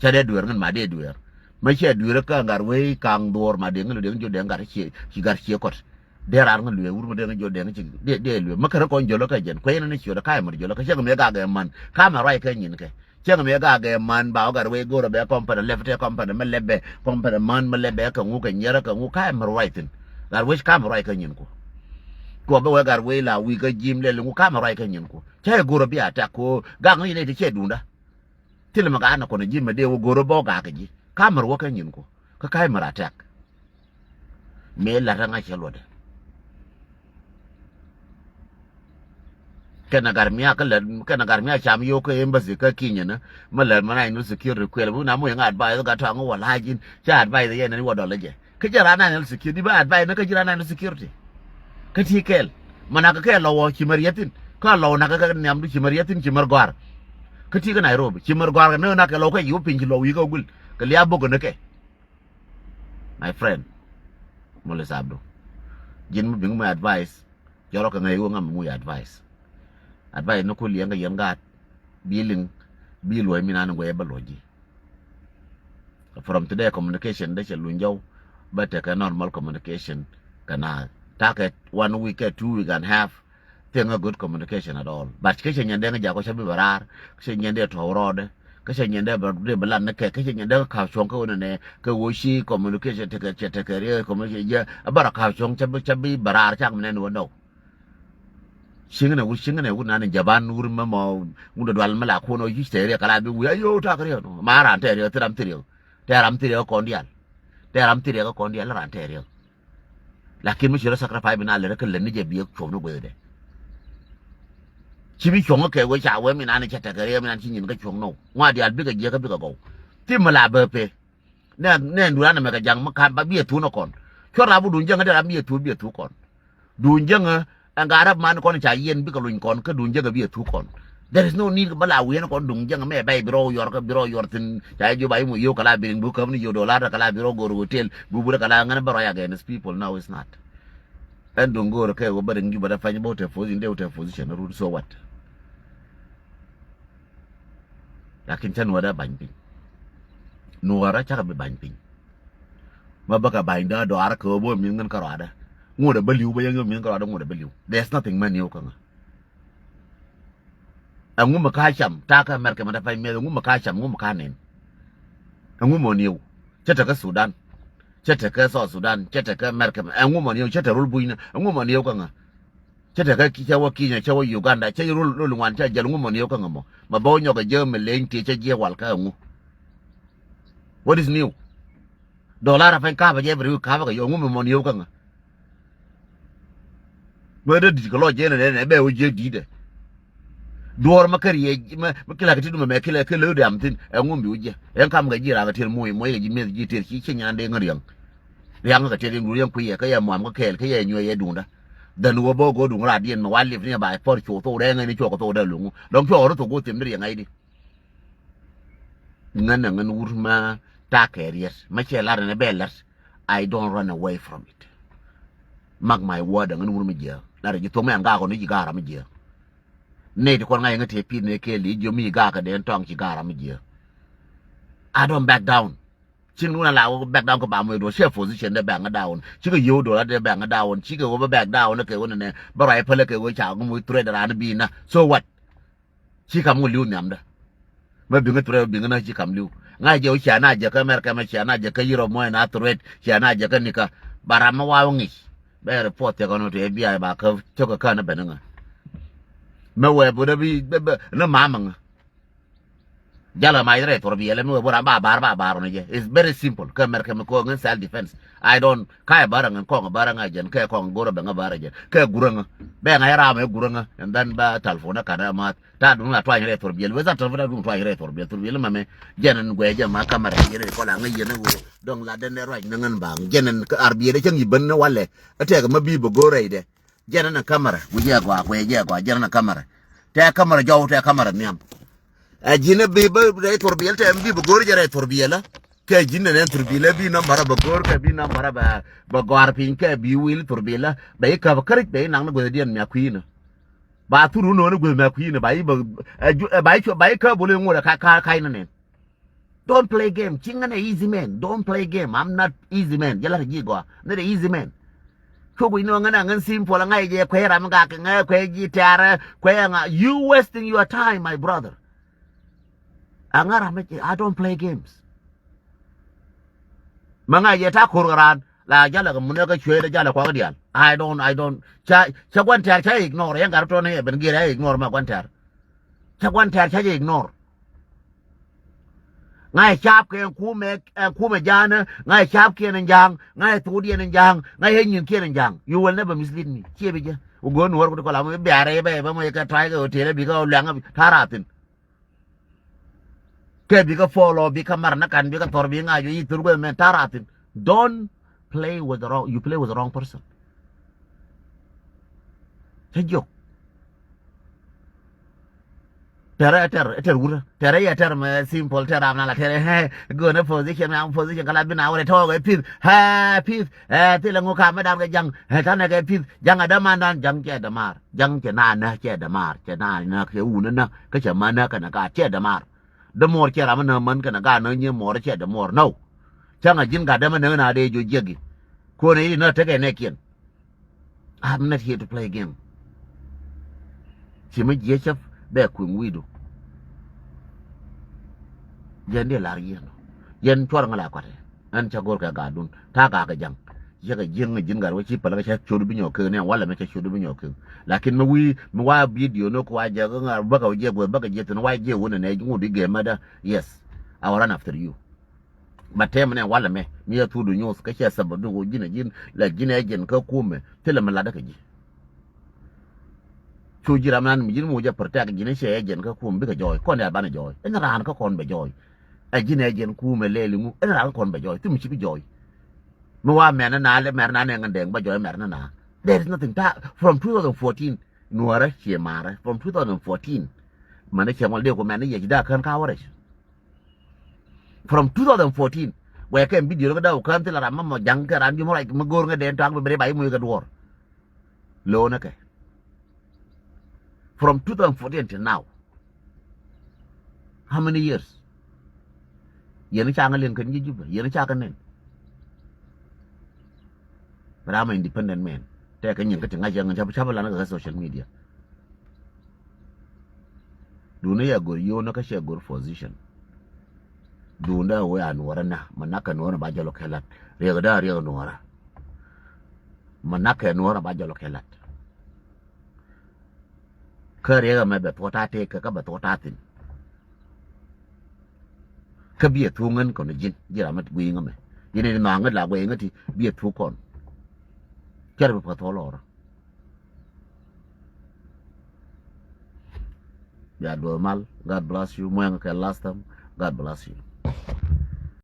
Cɛ dee dueer ŋän ma dee dueer. Mä ciɛ dueer kä gat wee kaŋ dhuɔr ma dee ŋä lu dee ŋä jiö dee gat ciɛ, ci gat ciɛ kɔt. Dee raar ŋä luee wur mi dee ŋä jiɔ dee ŋä ci dee, dee luee. Mä kärä kɔn jiɔlä kä jɛn kuɛy nä ni ciötdä ka̱a̱c mär jiɔlä kä cäŋ mi ɛ gak ɛ man ka̱a̱c mär ruac kä nyin kɛ. Cäŋ mi ɛ gak ɛ man ba wä gat wee go̱rä bɛ company lɛp tɛ company mä lɛp bɛ company man mä lɛp bɛ kɛ ŋu kɛ nyierä kɛ ŋu ka̱a̱c mär ruac thi̱n. Gat wec ka̱a̱c mär ruac kä nyin ku. Kɛ wä bä wee gat wee la wi̱i̱ kä ji̱m lɛl ŋu ka̱a̱c mär ruac kä nyin ku. Cä ɛ go̱rä bi a tɛk ku gak ŋä yɛn ɛ ti cɛ duundä. Thilɛ mi gat ni kɔn ji̱ mi dee wä go̱rä bä wä gak kɛ ji̱ ka̱a̱c mär wä kä nyin ku. Kä ka̱a̱c mär a tɛk. Mëë la̱t ɛ ŋa̱c cɛ luɔtdɛ. Kɛn a gat mi a kä lät, kɛn a gat mi a cam yo̱o̱k kä embassy kä Kenya ni. Mi lät mi national security kuɛl mi na moc ŋa advice gat tɔaŋ wä la̱a̱c in cä advice yɛn ni wä dɔl jɛ. Kä jɛ ran national security bä advice ni kä ji̱ ran national security. Kä ti kɛl mi nak kɛ lɔ wä ci mär yäthin kä lɔ nak kɛ nhiamdu ci mär yäthin ci mär gɔ̱a̱r. Kä ti kä Nairobi ci mär gɔ̱a̱r kɛ ni nak kɛ lɔ kä yiw piny ci lɔ wi̱i̱ kä guil kɛ lia̱a̱ bok kɛ ni kɛ. My friend, muli sabdu. Ji̱n mi bi̱ŋ mi advice. Jɔrɔ kɛ ŋäc wä ŋam mi advice. Advice ni ku liɛŋ kɛ yɛn gaat. Bi liŋ, bi luɔ̱c mi nan guɛy bä luɔ̱c ji̱. From today communication dee cɛ luny jɔw. Bä tekɛ normal communication kɛ naath. Takɛ one week kɛ two week and half. Thing a good communication at all. But kä cɛ nyɛn dee ŋä jakɔ cä bi bɛ raar, kä cɛ nyɛn dee tɔw rɔɔdɛ, kä cɛ nyɛn dee bɛ, dee bɛ lat ni kɛ, kä cɛ nyɛn dee kä ka̱p cuɔ̱ŋ kä ɣöö nɛ nɛ kɛ ɣöö ci communication tekɛ, cɛ tekɛ riek communication jɛ a bɛ rɔ ka̱p cuɔ̱ŋ cä bi, cä bi bɛ raar cak mi nɛn wä nɔw. Cieŋ nɛ wur, cieŋ nɛ wur nan in jaban wur mɛ mɔ wundɛ dual mɛ la kuɔn ɔ yic tɛɛriɛ kɛ la bi wi̱i̱ a yo̱o̱ tak riɛ nɔ ma ran tɛɛriɛ thil ram thil riɛ. Tɛɛ ram thil riɛ kɔn dial. Tɛɛ ram thil riɛ kɛ kɔn dial ran tɛɛriɛ. Lakin mi ci rɔ sacrifice bi na lät kä lät ni jɛ biɛ cuɔ̱ŋ ni guethdɛ. Ci bi cuɔ̱ŋ kɛ wee ca wee mi nan cɛ tekɛ riɛ mi nan ci nyin kä cuɔ̱ŋ nɔ. Ŋua diaal bikɛ jiɛk kä bikɛ gɔw. Thim mi la bä pee. Nɛ, nɛ duran mɛ kɛ jaŋ mi kan ba biɛ thun kɔn. Cuɔ rap bi duun jäŋä dee rap biɛ thun biɛ thun kɔn. Duun jäŋä ɛn gaa rap man kɔn ca yɛn bikɛ luny kɔn kä duun jäŋä biɛ thun kɔn. There is no need bä la wi̱i̱n kɔn duŋ jäŋ mɛ bɛy bi rɔ yɔr kä bi rɔ yɔr thi̱n ca jɛ jiö ba imu yio̱w kɛ la bi riŋ bi käm ni yio̱w dollar kɛ la bi rɔ go̱r hotel bi wur kɛ la ŋän bä rɔ ya against people. No, it's not. Ɛn duŋ go̱r kɛ wä bä riŋ ji̱ bä dɛ pany bä wä te position dee wä te position run, so what? Lakin cä nuɔrä ba̱ny piny. Nuɔrä cakɛ bi ba̱ny piny. Ma bä kɛ ba̱ny dee dɔaar kɛ wä bä wä mi̱th ŋän kä rɔadä. Ŋuɔdɛ bä li̱w bä yäŋ yä mi̱th ŋän kä rɔadä ŋuɔdɛ bä li̱w. There's nothing män yio̱w kä ŋä. Ɛŋu mi ka cam ta̱a̱ kä America mɛ te pɛny mɛth, ɛŋu mi ka cam, ɛŋu mi ka nen? Ɛŋu mɔ nieu? Cä te kä Sudan, cä te kä South Sudan, cä te kä America mɛ, ɛŋu mɔ nieu? Cä te rol bucnä, ɛŋu mɔ nieu kä ŋä? Cä te kä, cä wä Kenya, cä wä Uganda, cä rol, rol ŋuan cä jäl, ɛŋu mɔ nieu kä ŋä mɔ? Mɛ bä wä nyɔk ɛ jɛ mɛ leny ti cä jiɛ wal kä ɛŋu? What is new? Dollar a pɛny ka̱pä jɛ bɛ riw ka̱pä kɛ yɔ, ɛŋu mɛ mɔ nieu kä ŋä? Mɛ dee di̱t kɛ lɔc jɛ nɛ nɛ bɛ wä jiɛ di̱t dɛ. Duɔ̱ɔ̱r mɛ kä riɛc mɛ, mɛ kilak ti dumɛ mɛ kilɛ kɛ leu dɛm thi̱n. Ɛŋu mi wä jiɛ ɛn kam kɛ ji̱ rak kɛ tiɛl muc muc kɛ ji̱ mi̱eth ji̱ tiɛl ci ci nyan dee ŋä riɛŋ. Riaŋ kɛ tiɛl in duur yɛn kui̱ yɛ kä yɛ muam kä kɛɛl kä yɛ nyuɛ yɛ duundä. Dhän wä bä go̱o̱r duŋ raadiɛn mi wa live ni ba pɔr cuɔ thok rɛŋ ni cuɔ kɛ thok dee luŋ. Dɔ̱ŋ cuɔ ɣɔr thok go̱o̱r thim di riɛŋ ŋäcdi. Ŋän ɛ ŋän wur ma ta̱a̱ kɛ riɛt ma cɛ lar ni bɛ lat. I don't run away from it. Mark my word, ɛ ŋän wur mi jiɛ lar ji̱ thok mɛ ɛn gaak ɔ ni ji̱ gaara mi jiɛ. Nɛy ti kɔn ŋa̱c ŋä tëë pi̱i̱th ni kɛɛl i̱ jiö mi gakä den tɔŋ ci ga̱r ram mi jiö. I don't back down. Cin wun a la wä back down kä ba muɛ duɔl ciɛ position dee back ŋä down. Cikɛ yio̱w duɔl a dee back ŋä down. Cikɛ wä bä back down kɛ wä nɛnɛ bä ruac pälä kɛ wä ca ŋä muc threat raan bi na. So what? Ci kam wä li̱w nhiamdä. Mɛ biŋä threat biŋä na ci kam li̱w. Ŋa̱c jɛ wä cia na jɛ kä America mɛ cia na jɛ kä Europe muɔ̱c na threat cia na jɛ kä nikä. Ba ram mɛ wa wä ŋic. Bɛ report thiɛ kɔn wä ti F B I ba kä cä kä kä na ben ŋä. Mɛ wee bä dee bi bɛ bɛ ni mamä ŋä. Jalɛ ma yɛrɛ thor biɛlɛ mi wee bä ram ba bar ba bar ni jɛ. It's very simple. Kä America mi kɔ ŋä self defense. I don't ka̱ ɛ bärä ŋä kɔŋ bärä ŋä jɛn kɛ kɔŋ go̱rä bɛ ŋä bärä jɛn kɛ gurä ŋä. Bɛ ŋa yɛ ram ɛ gurä ŋä and then ba telephone ɛ kan ɛ math. Ta duŋ a tuany rɛ thor biɛl wee tha telephone ta duŋ tuany rɛ thor biɛl thor biɛl ma mɛ. Jɛn ɛn guɛ jɛ ma kamera yɛn ɛ kɔla ŋä yɛn ɛ wee dɔŋ la den ɛ ruac ni ŋän baŋ jɛn ɛn ar biɛl ɛ cäŋ i̱ ben ni walɛ. Ɛ tɛk ma bi bɛ go̱rɛ idɛ. Jɛn ɛn ɛ kamera wi̱c ɛ gɔaa guɛ jɛ gɔaa jɛn ɛn ɛ kamera. Tɛ kamera jɔw tɛ kamera nhiam. Ɛ ji̱n ɛ bi bä rɛy thurbiɛl tɛ bi bä go̱r jɛ rɛy thurbiɛl ɛ. Kɛ ji̱n ɛ nɛn thurbiɛl ɛ bi nambara bä go̱r kɛ bi nambara bä bä gɔ̱a̱r piny kɛ bi wil thurbiɛl ɛ bɛ i̱ käp käric bɛ i̱ naŋ ni guäthdiɛn mia kui̱n ɛ. Ba thur wun nööni guäth mia kui̱n ɛ ba i̱ bä ɛ ju ɛ ba i̱ cu ba i̱ käp bol i̱ ŋot ɛ ka ka ka̱c ni nɛn. Don't play game. Ci ŋän ɛ easy man. Don't play game. I'm not easy man. Jɛ lat ji̱ gɔaa. Not a easy man. Cuku inɔ ŋän a ŋän simple ŋa̱c jɛ kuɛ ram gak ŋa̱c kuɛ ji̱ tɛrɛ kuɛ ŋa. You wasting your time, my brother. A ŋa̱ ram I don't play games. Ma ŋa̱c jɛ ta ko̱r ran la jalɛ kɛ munɛ kɛ cuɛ dɛ jalɛ kuak dial. I don't, I don't. Ca ca guan tɛr ca ignore yɛn gat tɔn ɛ ben gir ɛ ignore ma guan tɛr. Ca guan tɛr ca jɛ ignore. Ŋa̱c cap kɛ ɛn kumɛ ɛn kumɛ ja̱a̱nä ŋa̱c cap kiɛn ɛn ja̱a̱ŋ ŋa̱c thok diɛn ɛn ja̱a̱ŋ ŋa̱c ɛ nyin kiɛn ɛn ja̱a̱ŋ. You will never mislead me. Ciɛ bi jɛ wä go̱o̱r ni wär ku ti kɔla mi biarɛ bɛ bɛ mɔ yɛ kɛ tuac kɛ hotel bi kɛ wä luɛŋ ta̱a̱ rath thi̱n. Kɛ bi kɛ follow bi kɛ mar ni kan bi kɛ thɔr bi ŋa̱c wä yi thur guɛ mɛ ta̱a̱ rath thi̱n. Don't play with the wrong, you play with the wrong person. Cä jiök. Tɛrɛ tɛr tɛr wurä tɛrɛ yɛ tɛr mɛ simple tɛr am na la tɛrɛ hɛ gönä position mɛ am position kala bi na wurɛ tɔɔk ɛ pith hɛ pith ɛ thilɛ ŋu kam mɛ dam kɛ jaŋ ɛ tanɛ kɛ pith jaŋ ɛ däman dan jaŋ cɛ dämar jaŋ cɛ na nä cɛ dämar cɛ na nä kɛ wunä nä kä cɛ ma nä kɛnɛ ka cɛ dämar. Dämuɔr cɛ ram mɛ nä män kɛnɛ ka nä nyi muɔr cɛ dämuɔr nä. Cäŋ a ji̱n gat dämɛ nä na dee jo jiäki. Kuɔnɛ i̱ nä tekɛ nɛ kiɛn. I'm not here to play game. Ci mi jiɛ cäp bɛ kui̱ŋ wi̱i̱du. Jɛn diɛ lar yien. Yɛn cuɔr ŋa la kuatɛ. Ɛn ca go̱r kɛ gaadun. Ta gaakɛ jaŋ. Yɛ kɛ jiäŋ ji̱n gat wä ci päl kɛ ca ciöt bi nyɔk kek ni ɛn walɛ mɛ ca ciöt bi nyɔk kek. Lakin mi wi̱i̱ mi wa bidio ni kua jɛ ŋa bäkɛ wä jiɛ guɛ bäkɛ jiɛ thin wa jiɛ wä nɛ nɛ ŋut i̱ gɛmɛ dä. Yes. I will run after you. Ba tɛmɛ nɛ walɛ mɛ mi yɛ thuk du nyuth kä cɛ sɛbä du wä ji̱n ɛ ji̱n la ji̱n ɛ ji̱n kä kumɛ thilɛ mi latdä kɛ ji̱. Cu ji̱ ram nan mi ji̱n mi wä jɛ protect ji̱n ɛ cɛ ɛ ji̱n kä kumɛ bikɛ jɔɔy kɔn ɛ banɛ jɔɔy ɛn raan kä kɔn bɛ jɔɔy. Ɛ ji̱n ɛ ji̱n kumɛ lɛɛli ŋu ɛn raan kä kɔn bɛ jɔɔy thim mi ci bi jɔɔy. Mi wa mɛn na lɛ mɛr na nɛ ŋän dɛŋ bä jɔɔy mɛr na na. There is nothing ta from two thousand fourteen nuɔrä ciɛ marä from two thousand fourteen. Mɛn cɛ ŋɔl dee ku mɛn yɛ ci daa kän ka wä rɛc. From two thousand fourteen wɛ kɛn bidio ni kä daw kään thilɛ ram mä mɔ ja̱ŋ kɛ ran ji̱ mɔ ruac mi go̱o̱r ŋä dee ta̱a̱ŋ bi bi ri ba ji̱ muc kɛ duɔ̱ɔ̱r. Lo̱o̱nä kɛ from two thousand fourteen till now. How many years? Yɛn ca ŋä liŋ kɛn ji̱ Juba yɛn ca kɛ nɛn. But I'm an independent man. Tɛkɛ nyin kä ti ŋa̱c yɛ ŋän ca bi ca bi lan kɛ social media. Duundä yɛ go̱r yio̱o̱nä kä cɛ go̱r position. Duundä wee a nuɔrä na mɛ nak kɛ nuɔrä ba jɔl kɛ lat riɛk da riɛk nuɔrä. Mɛ nak kɛ nuɔrä ba jɔl kɛ lat. Kä riɛk ɛmɛ bɛ thuɔ̱t a tëëk kɛ kä bɛ thuɔ̱t a thi̱n. Kä biɛ thuŋ ŋän kɔn ji̱n ji̱ ram mɛ guiy ŋä mɛ. Yɛn in nhɔaŋ ŋä la guiy ŋä ti biɛ thuŋ kɔn. Cɛr bi pä thuɔ̱ lɔrä. Bia duɔth mal. God bless you. Muɛŋ kɛ last time. God bless you.